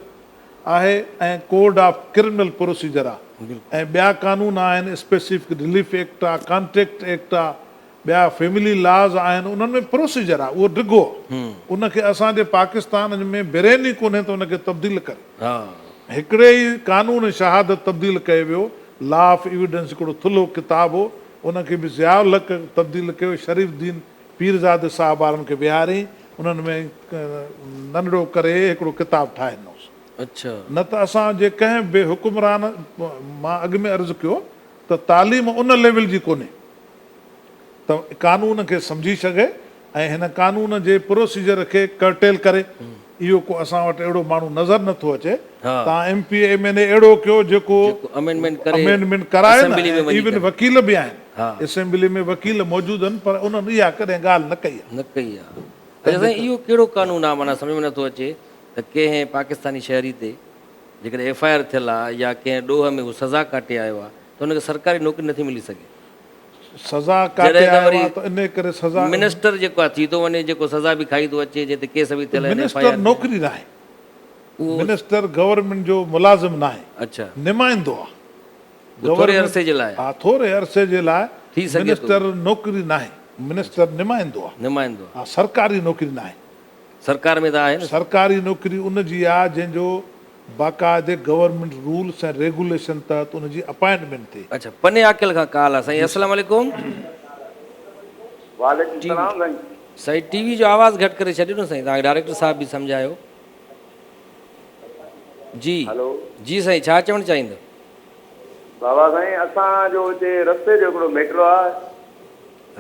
آهي ۽ ڪوڊ آف ڪرمنل پروسيجر آ ۽ ٻيا قانون آهن اسپيسفڪ رليف ايڪٽ آ ڪانٽريڪٽ ايڪٽ آ ٻيا فيملي لاز آهن انهن ۾ پروسيجر آ اهو ڊگهو آ ان کي اسان جي پاڪستان ۾ برين ئي ڪونهي ته ان کي تبديل ڪري هڪڙي ئي قانون شهادت تبديل ڪيو ويو لا آف ايويڊنس هڪڙو ٿلهو ڪتاب هو ان کي به ضياء الحق تبديل ڪيو شريف الدين پيرزادي صاحب وارن کي ويهاري انهن ۾ ننڍڙو ڪري هڪڙو ڪتاب ٺاهي ڏنوس. نه ته اسان جي ڪنهن به حڪمران مان اڳ ۾ عرض ڪيو ته تعليم ان ليول جي ڪونهي ته قانون کي سمجهي سگهي ۽ هن قانون جي پروسيجر کي ڪرٽيل ڪري. اهو ڪو اسان وٽ اهڙو ماڻهو نظر نه ٿو اچي. توهان M P A M N A اهڙو ڪيو جيڪو امينڊمينٽ ڪرائي نه ۽ ايون وڪيل به آهن اسيمبلي ۾ وڪيل موجود آهن پر انهن اها ڪڏهن ڳالهه نه ڪئي آهي. نه ڪئي آهي. اچا سائين اهو ڪهڙو قانون آهي معنيٰ سمجهه ۾ نه ٿو اچي ته ڪنهن پاڪستاني شهري تي جيڪڏهن ايف I R ٿيل آهي يا ڪنهن ڏوهه ۾ هو سزا ڪاٽي آيو آهي ته هن کي سرڪاري نوڪري نٿي ملي سگهي. سزا ڪاٽي جڏهن ته آيو وري آهي ته انهي ڪري سزا. منسٽر جيڪو آهي ٿي ٿو وڃي جيڪو سزا به کائي ٿو اچي جنهن تي ڪيس به ٿيل آهن ايف I minister R ٿيل. نوڪري ناهي. اهو. منسٽر گورنمينٽ جو ملازم ناهي. اڇا. نمائندو آهي. اهو ٿوري عرصي جي لاء. ها ٿوري عرصي جي لاء ٿي سگهي ٿو. منسٽر نوڪري ناهي. منسٽر نمائندو آهي. نمائندو آهي. ها سرڪاري نوڪري ناهي. سرڪار ۾ ته آهي نه. سرڪاري نوڪري ان جي آهي جنهن جو باقاعدي گورنمينٽ رولس ۽ ريگوليشن تحت ان جي اپائنٽمينٽ ٿئي. اڇا پني عاقل کان ڪال آ سائين السلام عليڪم. وعليڪم السلام سائين. سائين ٽي وي جو آواز گهٽ ڪري ڇڏيو نه سائين توهان کي ڊائريڪٽر صاحب به سمجهايو. جي هلو. جي سائين ڇا چوڻ چاهيندو. بابا سائين اسان جو هتي رستي جو هڪڙو ميٽر آ.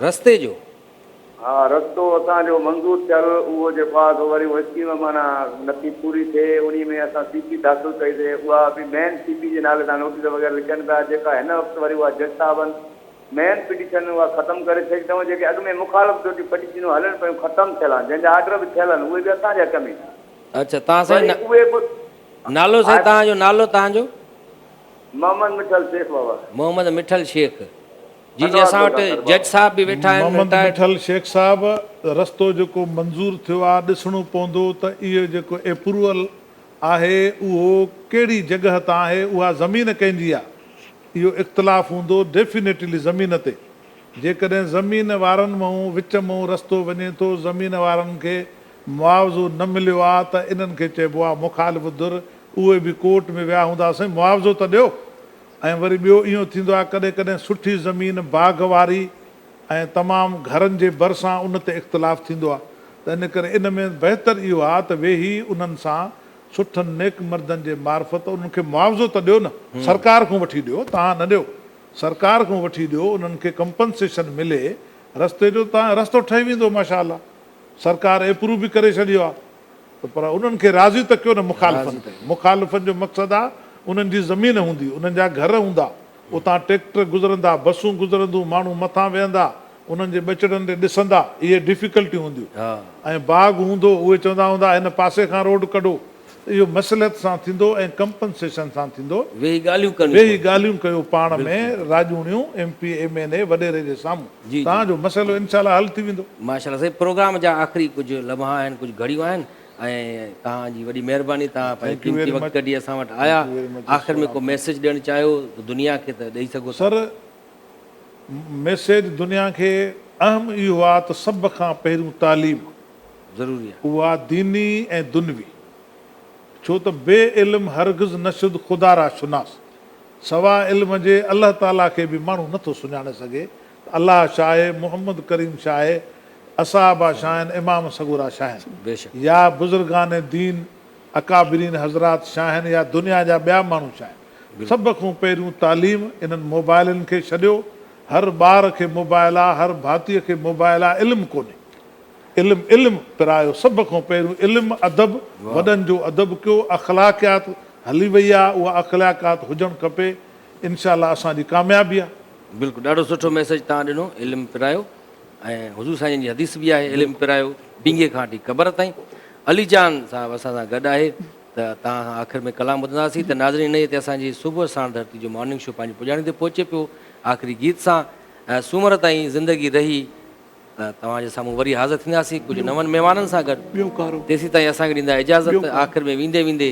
رستي جو. ها رستو اسان جو منظور ٿيل اهو جيڪو آ سو وري اها اسڪيم معنيٰ نٿي پوري ٿئي انهي ۾ اسان سي پي داخل ڪئي سي اها به مين سي پي جي نالي سان نوٽيس وغيره لکن پيا جيڪا هن وقت وري اها جج صاحبن مين پٽيشن اها ختم ڪري ڇڏي اٿئون جيڪي اڳ ۾ مخالف ڌر جون پٽيشنون هلن پيون ختم ٿيل آهن جنهن جا آرڊر به ٿيل آهن اهي به اسان جي حق ۾ اڇا توهان سائين وري اهي به نالو سائين توهان جو نالو توهان جو. محمد مٺل شيخ بابا. محمد مٺل شيخ جي جي اسان وٽ جج صاحب به ويٺا آهن محمد رٽائرڊ. مٺل شيخ صاحب رستو جيڪو منظور ٿيو آ ڏسڻو پوندو ته اهو جيڪو ايپروول آهي اهو ڪهڙي جڳهه تان آهي اها زمين ڪنهن جي آ اهو اختلاف هوندو ڊيفينيٽلي زمين تي جيڪڏهن زمين وارن مئون وچ مئون رستو وڃي ٿو زمين وارن کي معاوضو نه مليو آ ته انهن کي چئبو آ مخالف ڌر اهي به ڪورٽ ۾ ويا هوندا سائين معاوضو ته ڏيو ۽ وري ٻيو اهو ٿيندو آ ڪڏهن ڪڏهن سٺي زمين باغ واري ۽ تمام گهرن جي ڀرسان ان تي اختلاف ٿيندو آ ته ان ڪري ان ۾ بهتر اهو آ ته ويهي انهن سان سٺن نيڪ مردن جي معرفت انهن کي معاوضو ته ڏيو نه سرڪار کان وٺي ڏيو توهان نه ڏيو سرڪار کان وٺي ڏيو انهن کي ڪمپنسيشن ملي رستي جو تان رستو ٺهي ويندو ماشاء الله سرڪار ايپروو به ڪري ڇڏيو آ ته پر انهن کي راضي ته ڪيو نه مخالفن کي مخالفن جو مقصد آ انهن جي زمين هوندي انهن جا گهر هوندا اتان ٽيڪٽر گذرندا بسون گذرندون ماڻهو مٿان ويهندا انهن جي ٻچڙن ڏي ڏسندا اهي ڊفيڪلٽيون هونديون ۽ باغ هوندو اهي چوندا هوندا هن پاسي کان روڊ ڪڍو ته اهو مصلحت سان ٿيندو ۽ ڪمپنسيشن سان ٿيندو. ويهي ڳالهيون ڪرڻيون ويهي پونديون. ڳالهيون ڪيو پاڻ ۾ راڄوڻيون M P M N A وڏيري جي سامهون جي جي. توهان جو مسئلو انشاء الله حل ٿي ويندو. ماشاء الله سائين پروگرام جا آخري ڪجهه لمحا آهن ڪجهه گهڙيون آهن ۽ توهان جي وڏي مهرباني توهان پنهنجو Thank you قيمتي very وقت much. ڪڍي اسان وٽ آيا Thank you very much آخر ۾ ڪو ميسيج ڏيڻ چاهيو ته دنيا کي ته ڏئي سگهو ٿا. سر ميسيج دنيا کي اهم اهو آ ته سڀ کان پهريون تعليم. ضروري آهي. اها ديني ۽ دنوي. ڇو ته بي علم هرگز نه شد خدا را شناس. سوا علم جي الله تعاليٰ کي به ماڻهو نه ٿو سڃاڻي سگهي ته الله ڇا آهي، محمد ڪريم ڇا آهي، اصحابه ڇا آهن، امام سڳورا ڇا آهن. بيشڪ. يا بزرگان دين، اڪابرين حضرات ڇا آهن يا دنيا جا ٻيا ماڻهو ڇا آهن. سڀ کان پهريون تعليم انهن موبائلن کي ڇڏيو. هر ٻار کي موبائل آ، هر ڀاتيء کي موبائل آ، علم ڪونهي. علم علم پرايو سڀ کان پهريون علم ادب وڏن جو ادب ڪيو اخلاقيات هلي وئي آ اها اخلاقيات هجڻ کپي انشاء الله اسان جي ڪاميابي آ. بلڪل ڏاڍو سٺو ميسيج توهان ڏنو علم پرايو ۽ حضور سائين جن جي حديث به آهي علم پرايو پينگهي کان وٺي قبر تائين علي جان صاحب اسان سان گڏ آهي ته توهان کان آخر ۾ ڪلام ٻڌنداسين ته ناظرين انهيء تي اسان جي صبح ساڻ ڌرتي جو مارننگ شو پنهنجي پڄاڻي تي پهچي پيو آخري گيت سان سومر تائين زندگي رهي ته توهان جي سامهون وري حاضر ٿينداسين ڪجهه نون مهمانن سان گڏ تيسين تائين اسان کي ڏيندا اجازت آخر ۾ ويندي ويندي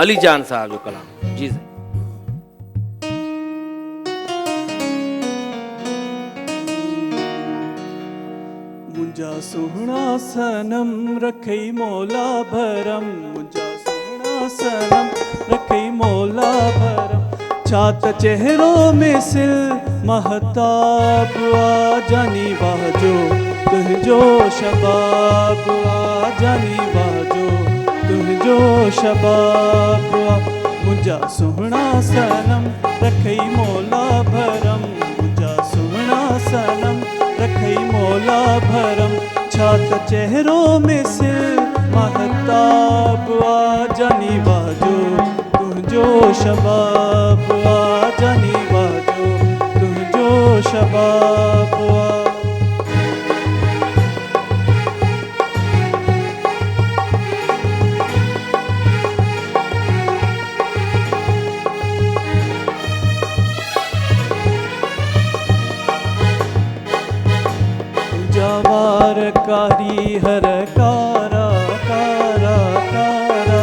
علي جان صاحب جو ڪلام جي سائين. منهنجا سهڻا صنم رکئي مولا ڀرم منهنجا سهڻا صنم رکئي مولا ڀرم ڇا ته چهرو مثل مهتاب آ جاني واهه جو تنهنجو شباب آ جاني واهه جو تنهنجو شباب آ منهنجا سهڻا صنم رکئي مولا ڀرم منهنجا سهڻا صنم رکئي مولا ڀرم ڇا ته چهرو مثل مهتاب آ جاني واهه جو تنهنجو شباب آ جاني واهه جو تنهنجو شباب آ. تنهنجا وار ڪاري هر ڪارا ڪارا ڪارا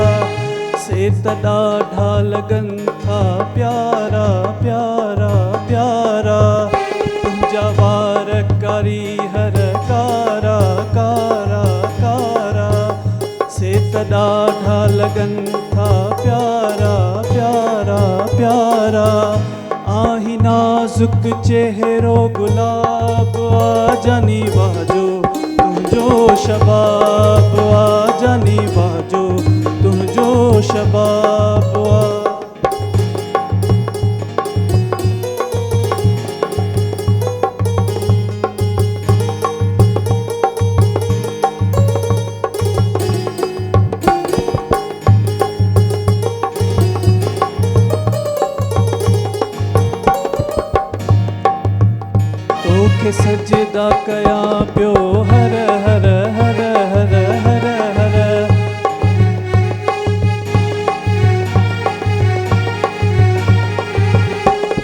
سي ته ڏاڍا لڳن ٿا پيارا پيارا پيارا تنهنجا وار ڪاري هر ڪارا ڪارا ڪارا سي ته ڏاڍا لڳن ٿا پيارا پيارا پيارا آهين نازڪ چهرو گلاب آ جاني واهه جو تنهنجو شباب آ جاني واهه جو تنهنجو شباب آ. توکي سجدا ڪيان پيو هر هر هر هر هر هر.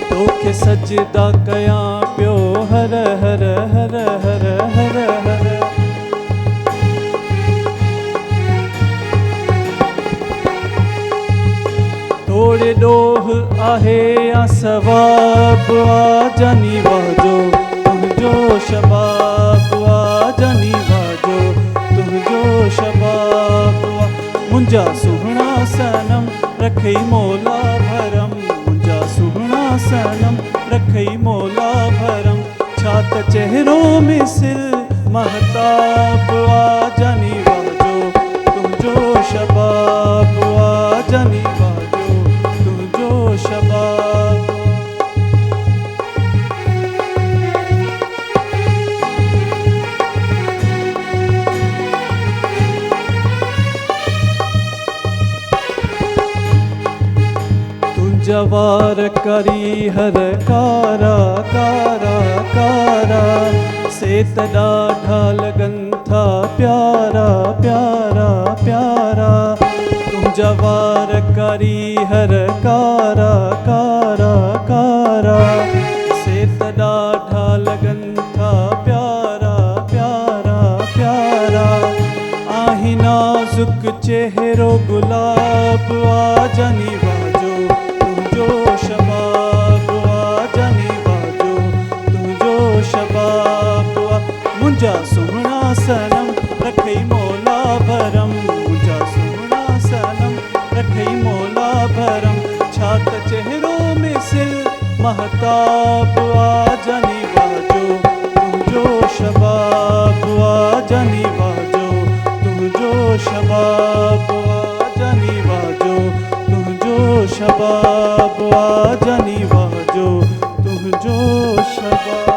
توکي سجدا ڪيان پيو هر هر هر هر هر هر. توڙي ڏوهه آهي يا ثواب آ جاني واهه جو تنهنجو شباب آ جاني واهه جو تنهنجو شباب. منهنجا سهڻا صنم رکئي مولا ڀرم منهنجا سهڻا صنم رکئي مولا ڀرم ڇا ته چهرو مثل مهتاب آ جاني واهه جو تنهنجو شباب آ جاني واهه جو تنهنجو شباب آ. تنهنجا وار ڪاريهر ڪارا ڪارا ڪارا سي ته ڏاڍا لڳن ٿا پيارا پيارا پيارا تنهنجا وار ڪاريهر ڪارا ڪارا ڪارا سي ته ڏاڍا لڳن ٿا پيارا پيارا پيارا آهي نازڪ چهرو گلاب آ جاني واهه جو تنهنجو شباب آ جاني واهه جو تنهنجو شباب آ منهنجا سهڻا صنم رکئي مولا ڀرم منهنجا سهڻا صنم رکئي مولا ڀرم ڇا ته چهرو مثل مهتاب آ جاني واهه جو تنهنجو شباب آ جاني واهه جو تنهنجو شباب آ جاني واهه جو تنهنجو شباب آ جاني واهه جو تنهنجو شباب.